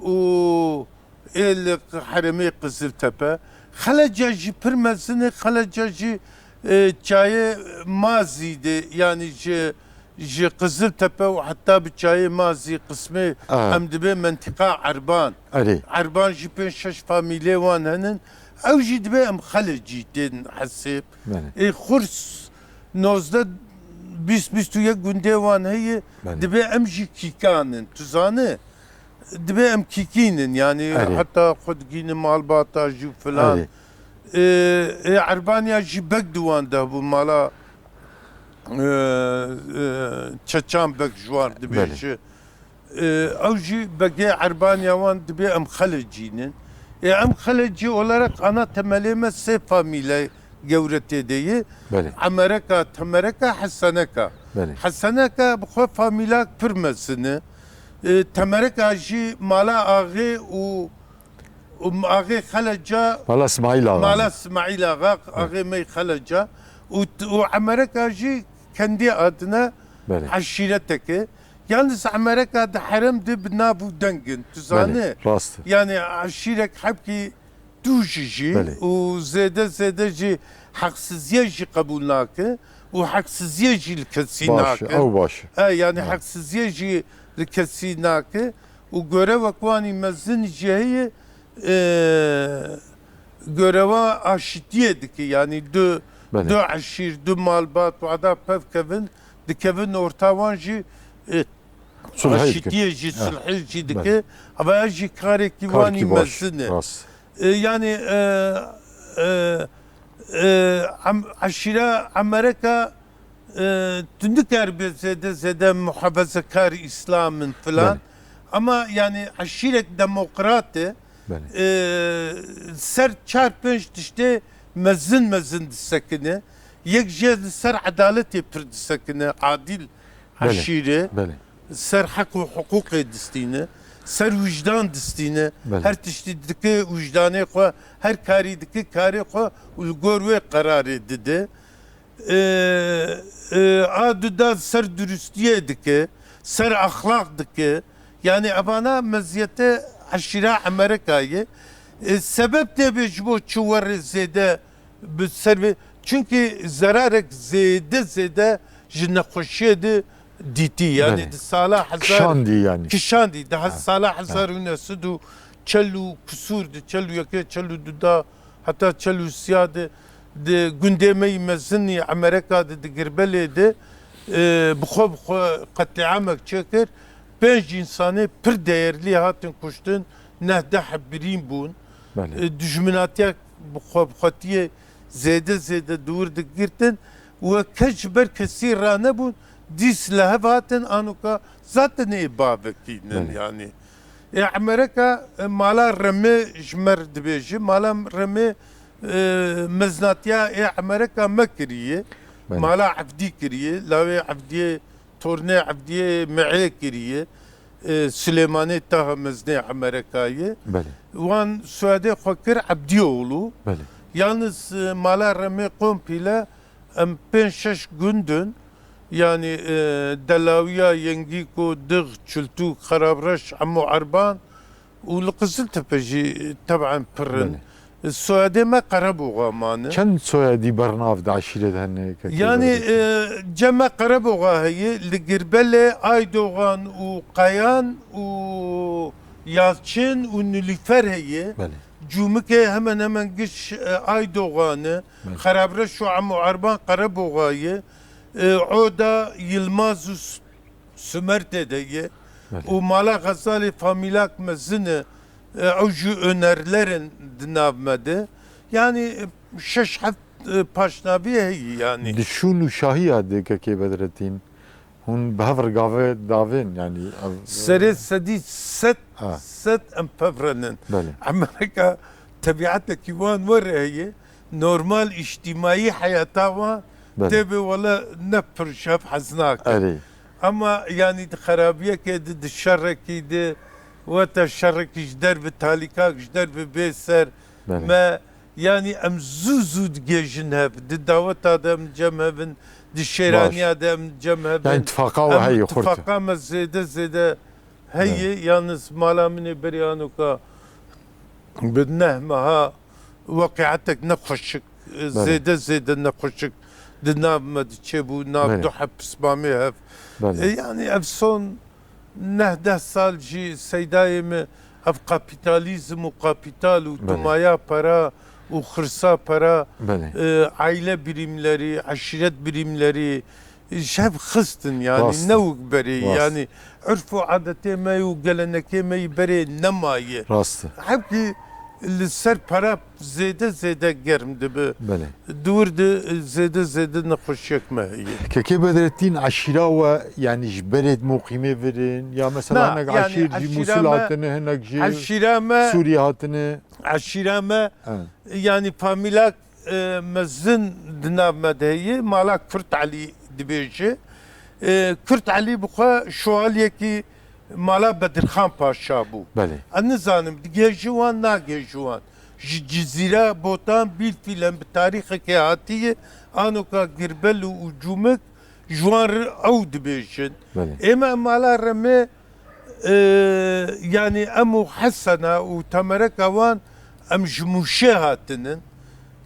Û ê li herêmê Qiziltepe. Xeleca jî pir mezin e, Xeleca jî, e, çayê Mazî de, yanî ji, ji Qiziltepe û heta bi çayê Mazî qismê Aha. em dibê mentiqa Erban. Erê. Erban jî pênc şeş famîlê wan henin. Ew jî dibê em Xelecî tên hesêb. Belê. Ê Xurs nozdeh, bîst, bîst û yek gundê wan heye. Belê. Dibê em jî Kîkan in. Tu zane? Dibê em Kîkîn in. Yanî Erê. heta xwe digînin malbata jî û filan. Erê. Ê, ê, Erbanya jî beg di wan de bû. Mala, ê, ê, Çeçan beg ji wan dibêje. Belê. Ê, ew jî begê Erbanya wan dibê em Xelecîn in. Ê, em Xelecî olarak ana temelê me sê famîle gewre tê de ye. Belê. Emereka, Temereka, Heseneka. Belê. Heseneka bi xwe famîlak pir mezin e. Ê, Temereka jî mala axê û, û axê Xeleca Mala Smaîl Axa. Mala Smaîl Axa, Belê. axê me Xeleca. Û t-, û Emereka jî kendî adine Belê. eşîreteke. Yalnız Emereka di herem de bi nav û deng in. Tu Belê, zane? rast e. Yani eşîrek hebkî tûj jî Belê. û zêde zêde jî heqsiziyê jî qebûl nake û heqsiziyê jî li kesî Baş e, nake. ew baş e. E, yani Ha. heqsiziyê jî li kesî nake û görewa ku anî mezin jî heye, e, görewa aşitiyê dike. Yani du, Belê. du eşîr, du malbat wada pev kevin, dikevin orta wan jî, e, Sulhê dike. aşitiyê jî, Ha. sulhê jî Belê. dike. Ava ya jî karekî Karekî wanî baş, mezin e. rast. E, yani, e, e, e, em-, eşîra Emereka, e, tu nikaribê zêde zêde muhafazekar Îslam in filan. Belê. Ama yani eşîrek demokrat e. Belê. E, ser çar pênc tiştê mezin mezin disekine. Yek jê li ser edaletê pir disekine. Adil Belê, eşîre. belê. Ser heq û hiqûqê distîne. Ser wijdan distîne. Belê. Her tiştî dike wijdanê xwe, her karî dike karê xwe û li gor wê qerarê dide. E, e, a duda ser durustiyê dike, ser exlaq dike. Yani evana meziyete eşîra Emerika ye. E, sebep tê bê ji bo çi werê zêde bi ser bê. Çünkü zerarek zêde zêde ji nexweşiyê de dîtî. Yani Belê. di sala hezar Kişandî yani. Kişandî. Daha Ha, sala ha. hezar û neh sed û çel û kusûr de, çel û yekê, çel û du da, heta çel û sêya de, di gundê me yî mezin yî Emereka de, di Girbelê de, e, bi xwe, bi xwe qetlîamek çêkir. Pênc însanê pir değerlî hatin kuştin, neh deh birîn bûn. Belê. E, dijminatiya bi xwe, bi xwetiyê zêde zêde dûr digirtin û kes ji ber kesî ranebûn, dîs li hev hatin, anoka zaten ê bavekî nin Belê. yani. Ê Emereka, e, mala Remê ji me re dibêje, mala Remê, e, meznatiya ê Emereka me kiriye, Belê. mala Evdî kiriye, lawê Evdiyê, tornê Evdiyê Me'ê kiriye, e, Silêmanê Taha Mezinê Emereka ye. Belê. Wan soyadê xwe kir Ebdîoğlu. Belê. Yalnız, e, mala Remê kompîle em pênc şeş gund in. Yani, e, Delawiya, Yengîko, Dix, Çiltûk, Xerabreş, Emo Erban û li Qiziltepe jî, e, teben pir in. Belê. Soyadê me Qereboxa mane. Çend soyadî bernav di eşîret hene, kekê Yani, Bedretîn? E, cem me Qereboxa heye, li Girbelê Aydogan û Kayan û Yalçin û Nilîfer heye. Belê. Cûmikê hemen hemen giş, e, Aydogan e. Belê. Xerabreş û Emo Erban Qereboxa ye. E, Oda Yilmaz û S-, Sumer tê de ye. Belê. Û mala Xezalê famîlak mezin e. E, ew jî önerlerin di nav me de. Yani, e, şeş heft, e, paşnavî heye yani. Di şûn û şahiya de, kekê Bedretîn, hûn bi hev re gavê davên, yani, ev, Serê sedî sed, Ha. sed em pevrenin. Belê. Emerîka tebiatekî wan were heye. Normal îctîmaî heyata wan Belê. tê bi wele ne pir ji hev hez nake. Erê. Ama yani di xerabiyekê de, di şerekî de, weta şerekî ji derve, talîkak ji derve bê ser Belê. me, yani em zû zû digêjin hev. Di daweta de em cem hev in, di şêraniya Baş. de em cem hev in. Yani tifaqa we Em heye, xurt. tifaqa me zêde zêde heye. Belê. Yalnız mala min ê berî anoka bi neh meha weqîetek nexweşik, Belê. zêde zêde nexweşik di nav me de çêbû, nav Belê. du heb pismamê hev. Belê. E, yani ev son neh deh sal jî seydayê me ev kapîtalîzm û kapîtal û Belê. dumaya pera û xirsa pera, Belê. e, aile birimleri, eşîret birimleri, ji hev xistin, yani Rast e. ne wek berê, Rast. yani urf û adetê me û gelenekê me yî berê nemaye. Rast e. Hevkî li ser pera zêde zêde germ dibe. Belê. Di wir de zêde zêde nexweşiyek me heye. Kekê Bedretîn, eşîra we, yani ji berê di muqîmê vir in, ya mesela Na, hinek yani eşîr ji eşîra Mûsil me, hatine, hinek ji eşîra me, Sûrî hatine? Eşîra me, Ha. yani famîlak e, mezin di nav me de heye, mala Kurt Elî dibêje. E, Kurt Elî bi xwe şovaliyekî mala Bedirxan Paşa bû. Belê. Ez nizanim, digêje wan, nagêje wan. Ji Cizîra, Botan, bîlfîl em bi tarîxekê hatiye, anoka Girbel û Cûmik ji wan re ew dibêjin. Belê. Ê me mala Remê, e, yanî em û Hesena û temereka wan, em ji Mûşê hatinin,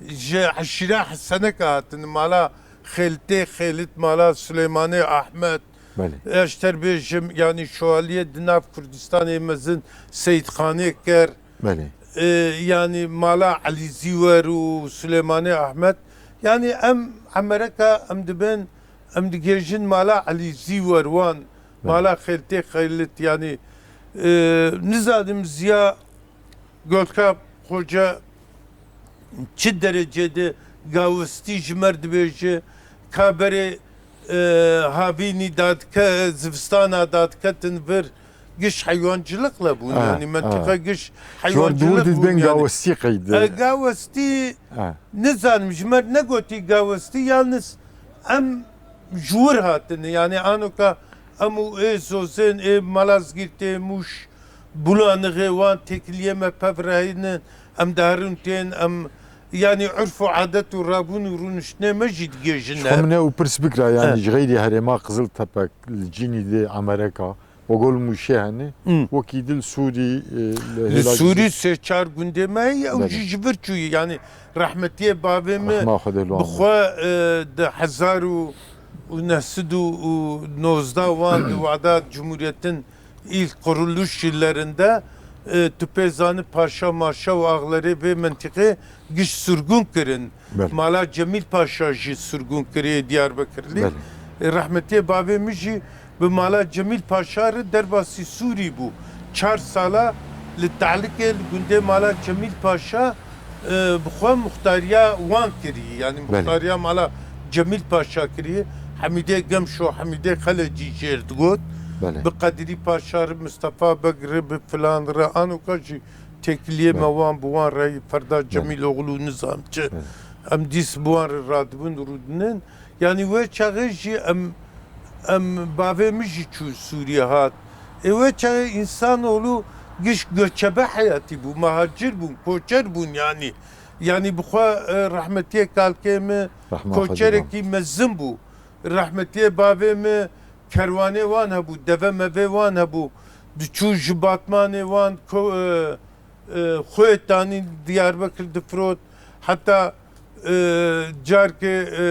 ji eşîra Heseneka hatinin, mala Xêltê Xêlit, mala Suleymanê Ahmet, Belê. ez ji te re bêjim, yanî şovaliyê di nav Kurdistanê mezin Seyîdxanê Ker, Belê. e, yanî mala Elî Zîwer û Suleymanê Ahmet, yanî em emereka em dibin, em digêjin mala Elî Zîwer wan, Belê. mala Xêltê Xêlit, yanî, e, nizanim Ziya Golkap Xoca çi derecê de gawestî ji me re dibêje, ka berê, e, havînî dadike, zivistana dadiketin vir, giş heywancılıkla bûn. Ha, Yani mentiqa ha. giş Ji wan dûr heywancılık didibên bûn yani. gawestî qeyde. E, gawestî Ha. nizanim ji me re negotî gawestî, yalnız em ji wir hatine. Yani anoka em û ê Zozên, ê Malazgirtê, Mûş, Bulanixê wan têkiliyê me pev re heynin, em diherin tên, em, yanî urf û adet û rabûn û rûniştinê me jî digêjin Ji xwe hev. min ew pirs bikira, yanî He. ji xeyrî herêma Qiziltepe li Cînî de Emereka, wegol Mûşê hene, Hmm. wekî dil Sûrî, e, li Li Hêla Sûrî Cizîr. sê çar gundê me heye, ew Belê. jî ji vir çûyî, yanî rehmetiyê bavê me Rehma Xwedê li wan bi be. xwe, e, di hezar û neh sed û nozdeh wan di wada Cumhuriyet'in ilk kuruluş yıllarında, e, tu pê zanî Paşa Maşa û axlerê vê mentiqê giş sürgün kirin. Belê. Mala Cemîl Paşa jî sürgün kiriye Diyarbekirlî. Belê. E, rehmetiyê bavê min jî bi mala Cemîl Paşa re derbasî Sûrî bû. Çar sala li Talikê li gundê mala Cemîl Paşa, e, bi xwe muxtariya wan kirî. Yani Belê. muxtariya mala Cemîl Paşa kirî. Hemîdê Gemşo, Hemîdê Xelecî jêr digot. Belê. Bi Qedrî Paşa re, Mistefa Beg re, bi filan re, anoka jî têkiliyê me Belê. wan bi wan re, ferda Belê. Cemîloğlu nizam çi. Belê. Em dîs bi wan re radibin, rûdinin. Yani wê çaxê jî em, em bavê min jî çû Sûriyê hat. Ê wê çaxê însanoğlu giş göçebe heyatî bû, mehacir bûn, koçer bûn yani. Yanî bi xwe, e, rehmetiyê kalkê min koçerekî mezin bû. Rehmetiyê bavê min kerwanê wan hebû, deve mevê wan hebû. Diçû ji Batmanê wan ko-, e, e, xwê tanî Diyarbekir difirot. Heta, e, carkê, e,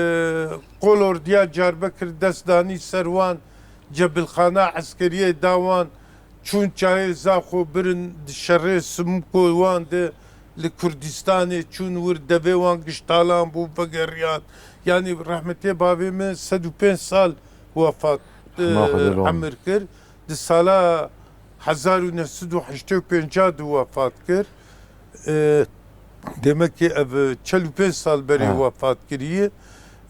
kolordiya Diyarbekir dest danî ser wan, cebilxana eskeriyê da wan. Çûn çayê Zaxo birin di şerê Simûko wan de li Kurdistanê çûn wir, devê wan giş talan bû, vegeriyan. Yanî rehmetê bavê min sed û pênc sal wefat, e, emir kir. Di sala hezar û neh sed û heştê û pênc de wefat kir. E, demek ki ev çel û pênc sal berê wefat kiriye.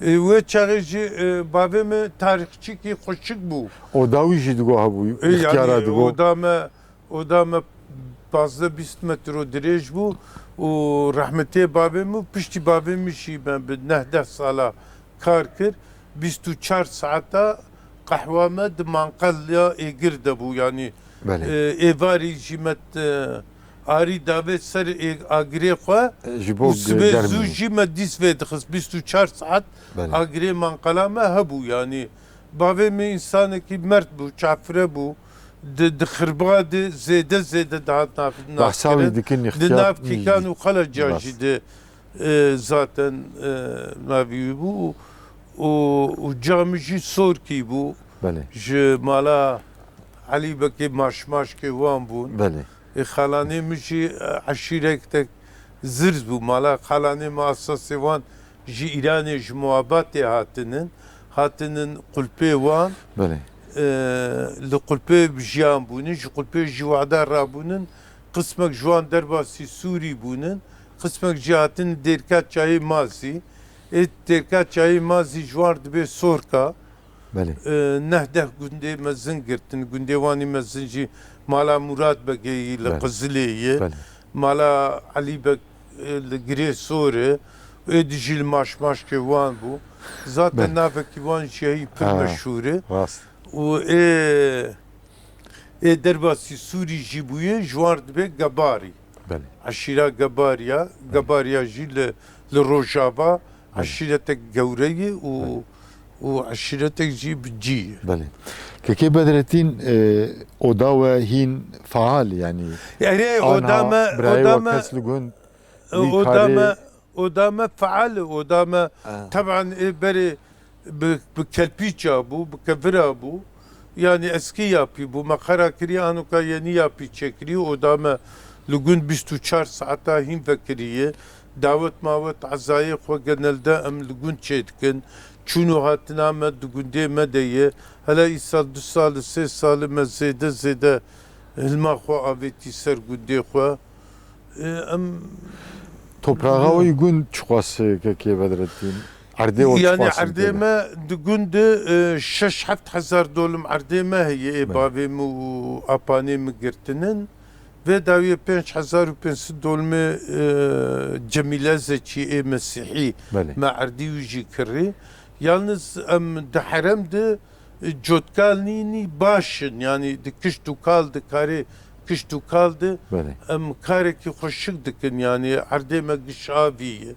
E, wê çaxê jî, e, bavê min tarîxçîkî xweşik bû. Oda wî jî digo hebû, e, ixtiyara yani digo. Oda me, oda me pazdeh bîst metro dirêj bû û rehmetê bavê min û piştî bavê min jî me bi neh deh sala kar kir. Bîst û çar saeta qehwa me di manqela êgir de bû. Yanî, belê, e, êvarî jî me, e, arî davê ser ê-, agirê xwe. E, ji bo û sibê zû jî me dîs vê dixist. Bîst û çar saet, belê, agirê manqela me hebû. Yanî bavê min însanekî merd bû, çafire bû. Di, di xirba de zêde zêde dihat nav-, navkirin. Di nav kîkan û xeleca jî de, e, zaten, e, navî wî bû û, û, û camî jî sorkî bû. Belê. Ji mala Elî Bekê maşmaşkê wan bûn. Belê. Ê xalanê min jî, e, eşîrek tek zirz bû. Mala xalanê min asasê wan ji Îranê, ji Muabatê hatinin. Hatinin qulpê wan. Belê. E, li qulpê jiyan bûnin, ji qulpê jî wada rabûnin. Qismek ji wan derbasî Sûrî bûnin, qismek jî hatin Dêrka Çayê Mazî. Ê Dêrka Çayê Mazî ji wan re dibe Sorka. Belê. E, neh deh gundê mezin girtin. Gundê wanî mezin jî mala Murad Begê yî li, belê, Qizilê ye. Belê. Mala Elî Beg, e, li Girê Sor e. Ê dî jî li Maşmaşkê wan bû. Zaten, belê, navekî wan jî heyî pir, ha, meşhûr e. Rast. Û ê, ê derbasî Sûrî jî bûye, ji wan re dibe Gebarî. Belê. Eşîra Gebariya, belê, Gebariya jî li, li Rojava, belê, eşîretek gewre ye û, belê, û eşîretek jî bi cî ye. Belê. Kekê Bedretîn, e, oda we hîn faal, yanî, erê, anha oda me, birayê oda we me, kes li gund, e, wî oda karê me, oda me feal e, oda me, ha, teban ê berê bi, bi kelpîça bû, bi kevira bû. Yanî eskî yapî bû. Me xera kirî, anoka yenî yapî çêkirî. Oda me li gund bîst û çar saeta hîn vekirî ye. Dawet mawet, ezayê xwe genelde em li gund çêdikin. Çûn û hatina me di gundê me de ye. Hele îsal du sal, sê sal me zêde zêde hilma xwe avêtî ser gundê xwe. E, em topraxa we yî gund çiqas e, kekê Bedretîn? Erdê we, yanî çiqas in erdê tê de? Me di gund de, e, şeş heft hezar dolim erdê me heye, ê, belê, bavê min û apanê min girtinin. Vê dawiyê pênc hezar û pênc sed dolmê, e, Cemîle Zeçî ê Mesîhî, belê, me erdî wî jî kirî. Yalniz em di herem de, e, cotkal nînî baş in, yanî di kişt û kal, di karê kişt û kal de, belê, em karekî xweşik dikin, yanî erdê me gişavî ye.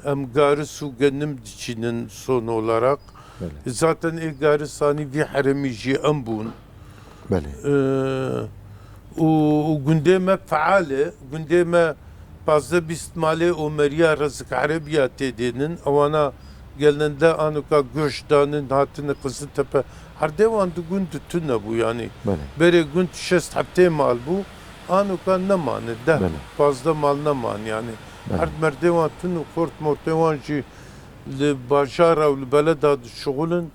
Em garis û genim diçînin son olarak. Belê. Zaten ê garisanî vî heremî jî em bûn. Belê. Ee, û, û gundê me feal e. Gundê me pazdeh bîst malê Omeriya Rezik Erebiya tê dênin. Ewana gelinde anoka göç danin, hatine Qiziltepe. Erdê wan di gund de tune bû, yanî. Belê. Berê gund şêst heftê mal bû. Anoka nemane, deh, belê, pazdeh mal neman, yanî. Belê. Erd merdê wan tune, xort mortê wan jî li bajara û li beleda dişuxulin.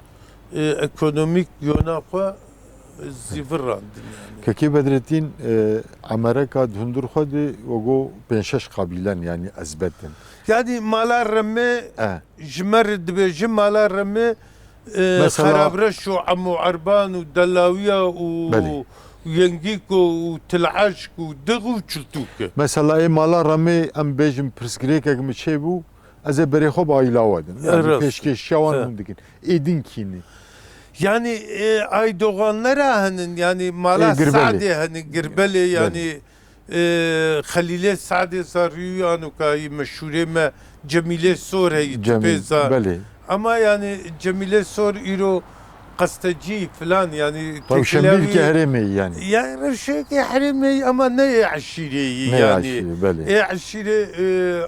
E, ekonomîk yona xwe, e, zîvirandin, yanî. Kekê Bedretîn, e, emereka di hundir xwe de wego pênc şeş qabîlen, yanî ezbet in. Yanî mala Remê, e, ji me re dibêjin, mala Remê, e, mesela, Xerabreş û Emo Erban û Delawiya û, belê, Yengîko û Tileşk û Dix û Çiltûk e. Mesela ê mala Remê em bêjin pirsgirêkek min çêbû, ez ê berê xwe bi aîla we dim. Yanî, rast, pêşkêşiya wan, he, hûn dikin. Ê din kî ne? Yanî, e, Aydoğanlara henin, yanî mala, ê, Girbelê. Sadê henin, Girbelê, belê, yanî, e, Xelîlê Sadê Zarûyî, anokayî meşhûrê me Cemîlê Sor heyî, Cemîl, pêza. Belê. Ama yani Cemîlê Sor îro qestecî filan, yani rewşenbîrkê herêmê yani. Yani rewşenbîrkê herêmê ama ne ê eşîreyî yani. Eşîre, belê. Ê eşîre, e,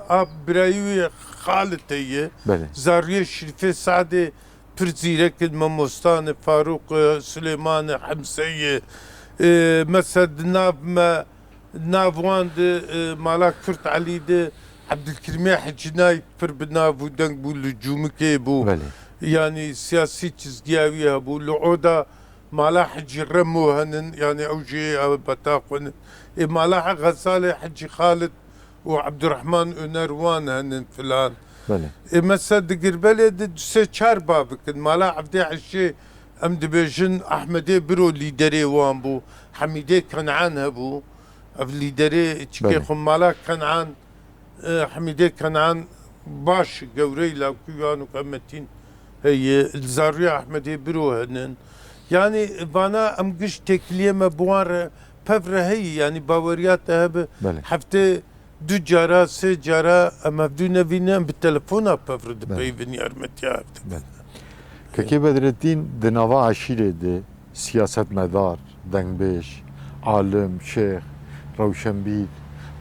a birayî wî Xalit heye. Belê. Zarûyê Şirîfê Sadê pir zîrek in, Memostan e, Farûq e, Silêman e, Hemse ye. E, mesela di nav me, nav wan de, e, mala Kurt Elî de Ebdilkerîmê Hecînay pir bi nav û deng bû, li Cûmikê bû. Belê. Yanî siyasî çizgiya wî hebû. Li oda mala Hecî Remo henin, yanî ew jî ew beta xwe nin. Ê mala Xezalê Hecî Xalid û Ebdurrahman Öner wan henin filan. Belê. Ê mesela di Girbelê de du sê çar bavik in. Mala Evdê Eşê em dibêjin Ahmedê Biro lîderê wan bû. Hemîdê Kenan hebû. Ev lîderê çikê Belê. Xwe mala Kenan, e, Hemîdê Kenan baş gewrey lawkî yan û qemetîn heye. Li Zarûya Ahmedê Biro henin. Yanî vana em giş têkiliyê me bi wan re pev re heyî, yanî baweriya te hebe Belê. Heftê du cara, sê cara em hevdû nevîne, em bi telefona pev re Belê. Dipeyivin yarmetiya hevdî. Belê. Kekê Bedretîn di nava eşîrê de siyasetmedar, dengbêj, alim, şêx, rewşenbîr,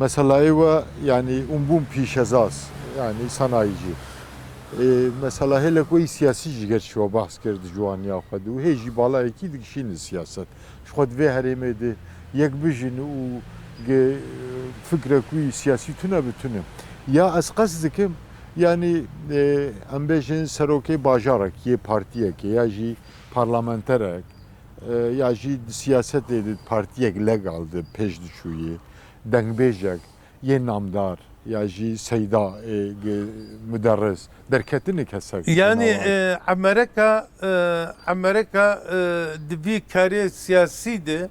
meselayê we, yanî, ûn bûn pîşezaz, yanî, sanayîcî. Ê, mesela hêlek wê siyasî jî ger şiwa behs kir di ciwaniya xwe de û hê jî balayekî digişînin siyaset. Ji xwe di vê herêmê de yek bijin û ge-, fikrek wî siyasî tune bi tune. Ya ez qest dikim, yanî, e, em bêjin serokê bajarek yê partiyekê ya jî parlamenterek, e, ya jî di siyasetê de partiyek legal de pêş diçûyê, dengbêjek yê namdar ya jî seyda, e, ge-, muderris, derketine kesek. Yanî, e, emereka, e, emereka, e, di vî karê siyasî de,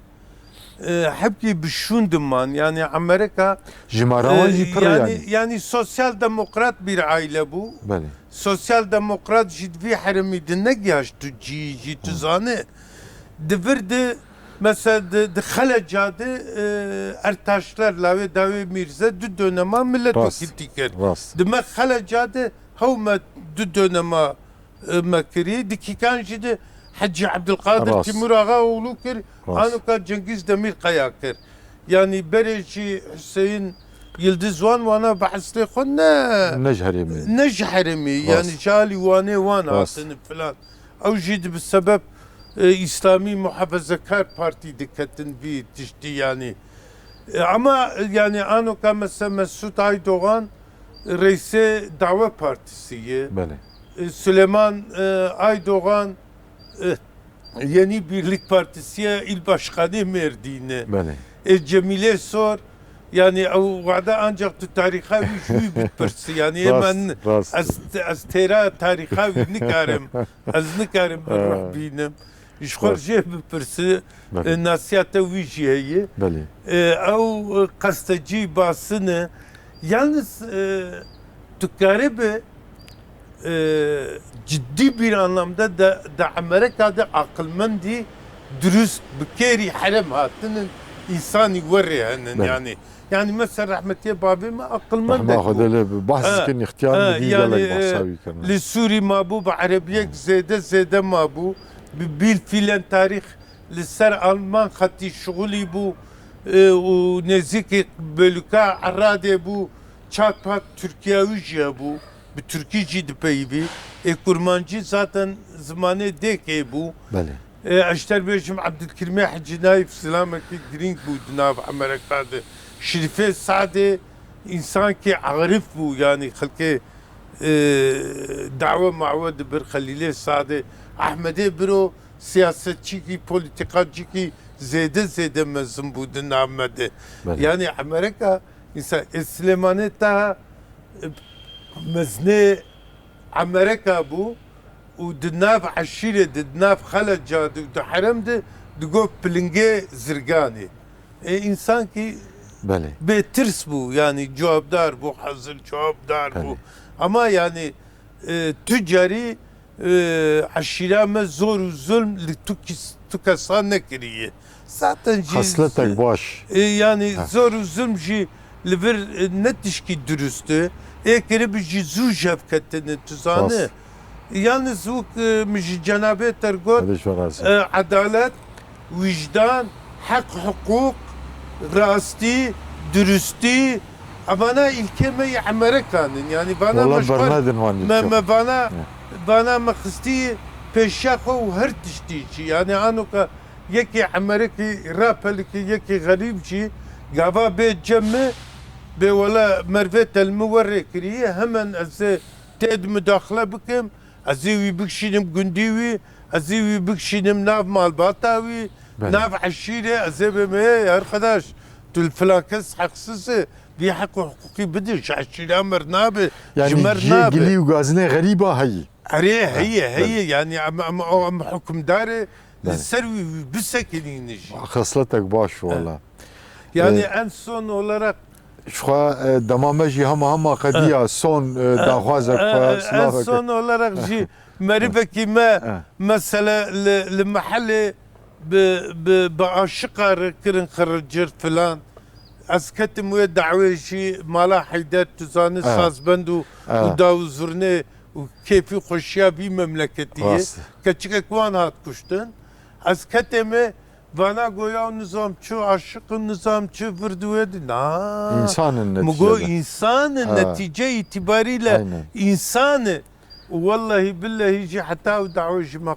e, hepkî bi şûn diman. Yanî emereka, Jimara wan e, jî pir e, yanî, yanî. Yanî sosyal demokrat bir aile bû. Belê. Sosyal demokrat jî di vî herêmî de negihaşt tu cî jî tu Hı. Zane. Di vir de mesela di, di Xeleca de, e, Ertaşlar lawê dawê Mîrze du dönema milletvekiltî kir. Rast. Di me Xeleca de hew me du dönema, e, me kirî. Di Kîkan jî de Hecî Ebdilqadir Rast. Timur Axa oğlu kir. Rast. Anoka Cengiz Demirkaya kir. Yanî berê jî Hüseyin Yildiz wan wana bi eslê xwe ne, Ne ji herêmê. Ne ji herêmê. Rast. Yanî ji alî Wanê wan Rast. Hatine filan. Ew jî di bi sebeb, e, Îslamî Muhafezekar Partî diketin vî tiştî yanî. E, ama, e, yanî anoka mesela Mesut Aydoğan reîsê Dawe Partisi ye. Belê. E, Süleyman, e, Aydoğan, e, Yeni Birlik Partisi ye, il başkanê Mêrdîn e. Belê. E, Cemîlê Sor, yanî ew wada ancak tu tarîxa wî ji wî bipirsî. Yanî Rast, êmen rast. ez, ez têra tarîxa wî nikarim. Ez nikarim bi ruh Ha. Bînim. Ji xwe Rast. Jê bipirsi, Belê. E, nasiya te wî jî heye. Belê. E, ew, e, qestecî basine. Yalnız, e, tu karibe, e, ciddi bir anlamda da, da Amerika de aqilmendî, dürüst, bi kêrî herem hatinin, insanî werê henin Belê. Yani. Yani mesela rahmetiye babê me aqilmendek Rehma Xwedê bû. Lê bi, bahs Ha, dikin, ixtiyar ha, mi dî yani, gelek e, bahsa wî kirine. Li Sûrî mabû, bi erebiyek zêde zêde mabû, bi bilfilen tarîx li ser Alman xetî şixulî bû, e, û nêzîkî bölüka Eradê bû, çat pat Tirkiya wî jî hebû, bi Tirkî jî dipeyivî. Ê Kurmancî zaten zimanê dêkê bû. Belê. E, ez ji te bêjim, Ebdilkerîmê Hecî Nayîf silamekî girîng bû di nav Emereka de. Şirîfê Sadê însankî arif bû, yanî xelkê, e, dawe mawe dibir Xelîlê Sadê. Ehmedê Biro siyasetçîkî, polîtîkacîkî zêde zêde mezin bû di nav me de. Belê. Yanî Emereka, însan, ê Silêmanê Taha, e, mezinê Emereka bû û di nav eşîrê de, di nav Xeleca de û di herem de digot pilingê zirganê. E, însankî Belê. Bêtirs bû, yanî cewabdar bû, hazir cewabdar bû. Belê. Ama yanî, e, tu carî, e, eşîra me zor û zulm li tu kis-, tu kesan nekiriye. Zaten jî Xesletek baş. E, yani Ha. zor û zulm jî li vir, e, ne tişkî durust e. Ê kiribû jî zû jevketine, tu zane. Rast. Yalnız wek, e, min ji cenabê te got, Hadi şu razı. e, edalet, wijdan, heq, hiqûq, rastî, durustî, evana îlkê me yê Emerekan in. Yani vana Wala me ji xwe, bernadin wan me, çok. me vana, Ya. vana me xistî pêşiya xwe û her tiştî jî. Yani anoka yekê Emerekî rapelikî, yekê xerîb jî gava bê cem min, bê wela mervê te li min werê kiriye, hemen ez ê tê di mudaxile bikim, ez ê wî bikişînim gundî wî, ez ê wî bikişînim nav malbata wî, Belê. nav eşîrê, ez ê bême, hey arkadaş, tu li filan kes heqsiz e, vî heq û hiqûqî bide, ji eşîra me re nabe, Yani ji me re cihê nabe. gilî û gazinê xerîba heyî. Erê, heye, Belê. heye, yani em, em, em hukimdarê li Belê. ser wî, wî bisekinîne jî. Xesletek baş wala. Yani Ee, en son olarak Şuxa e, dema me jî hema hema qediya son e, daxwazek e, xwe e, en silavek. Son olarak jî merivekî me E. Mesela li, li mehelê bi, bi, bi aşiqa re kirin xiricir filan. Ez ketim wê dawê jî mala Heyder, tu zanî, Ha. Sazbend û, Ha. û daw û zurnê û kêfî xweşiya vî memleketî ye. Rast. Keçikek wan hat kuştin. Ez ketê me vana goya û nizam çi, aşiq û nizam çi, vir di wê di. Na. İnsanın Min got neticede. Însan e, Ha. Netîce îtîbarî le Aynen. însan e. Û wellehî billehî jî heta ew dawê ji me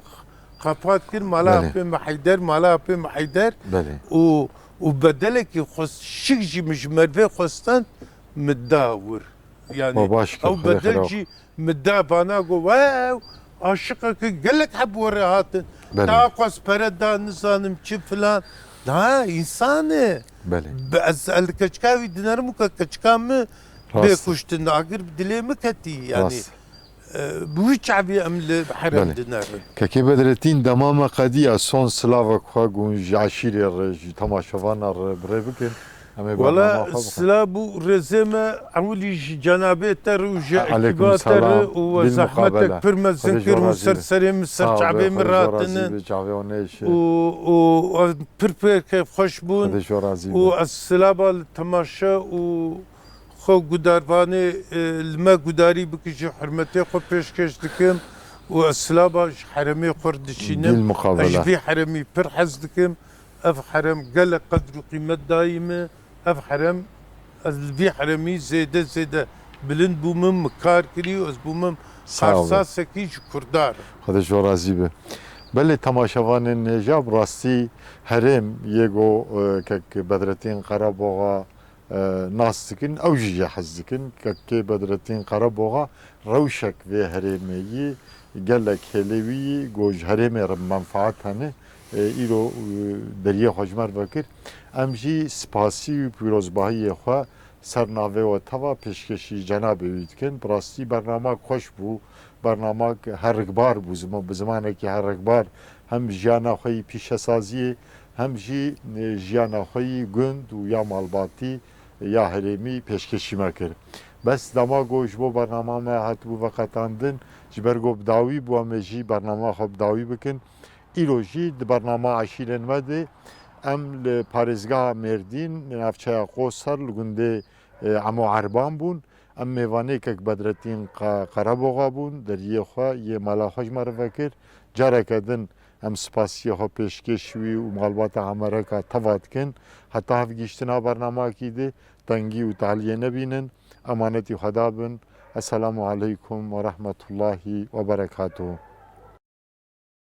qefat kir, mala Belê. Apê me Heyder, mala Apê me Heyder. Belê. Û, û bedelekî xwest, şik jî min ji mervê xwestan, min da wir. Yani Ma baş kir, ew Xwedê bedel xêra. Jî min da vana got, wow, aşiqeke gelek heb were hatin. Belê. Daha xwest pere da nizanim çi filan. Daha însan e. Belê. Be-, ez, ez li keçika wî dinerim û ke keçika min Rast. Bê kuştin, agir bi dilê min ketî. Yani, Rast. e, bi wî çavî em li herem Belê. Dinerin. Kekê Bedretîn, dema me qediya son silavek xwe gun ji eşîrê re, ji temaşevana re bi rê bikin. Em ê bernama Wala xwe bixin. Silav û rêzê me ewilî ji cenabê te re û ji Aleykum ekîba te re selam. û we Bil zehmetek mukabele. pir mezin Xwedê ji kir we û razî ser be. serê min, ser Sağ ol, çavê min Xwedê ji we razî ratinin. be, çavê wan nêşe. Û, û ez pir pê kêfxweş bûn. Xwedê ji we razî be. Û ez silava li temaşe û xwe gudarvanê, e, li me gudarî bike jî hurmetê xwe pêşkêş dikim. Û ez silava ji heremê xwe re dişînim. Bil mukabele. Ez ji vî heremî pir hez dikim. Ev herem gelek qedr û qîmet dayî min. Ev herem, ez li vî heremî zêde zêde bilind bûmim, min kar kirî û ez bûmim Sağ olun. Karsasekî ji Kurdan. Xwedê ji we razî be. Belê temaşevanên hêja, bi rastî herêm yê go, e, kek Bedretîn Qaraboxa, e, nas dikin, ew jî jê hez dikin. Kekê Bedretîn Qaraboxa rewşek vê herêmê yî gelek hêlê wî yî, go ji herêmê re menfaet hene. E, îro, e, deriyê xwe ji me re vekir. Em jî spasî û pîrozbahiyê xwe ser navê we teva pêşkêşî cenabê wî dikin. Bi rastî bernamak xweş bû. Bernamak herikbar bû, zima-, bi zimanekî herikbar hem jiyana xwe yî pîşesaziyê, hem jî, e, jiyana xwe yî gund û ya malbatî, ya herêmî pêşkêşî me kir. Bes dema ku ji bo bernama me hatibû veqetandin, ji ber ku bi dawî bû, em ê jî bernama xwe bi dawî bikin. Îro jî di bernama eşîrên me de em li parêzgeha Mêrdîn, li navçeya Qoser, li gundê, e, Emo Erban bûn. Em mêvanê kek Bedretîn Qa-, Qereboxa bûn, deriyê xwe yê mala xwe ji me re vekir. Careke din em spasiyê xwe pêşkêş wî û malbata Emereka teva dikin. Heta hevgihiştina bernamakî de tengî û taliyê nebînin. Emanetî Xweda bin. Esselamu aleykum ve rahmetullahi ve berekatuhu.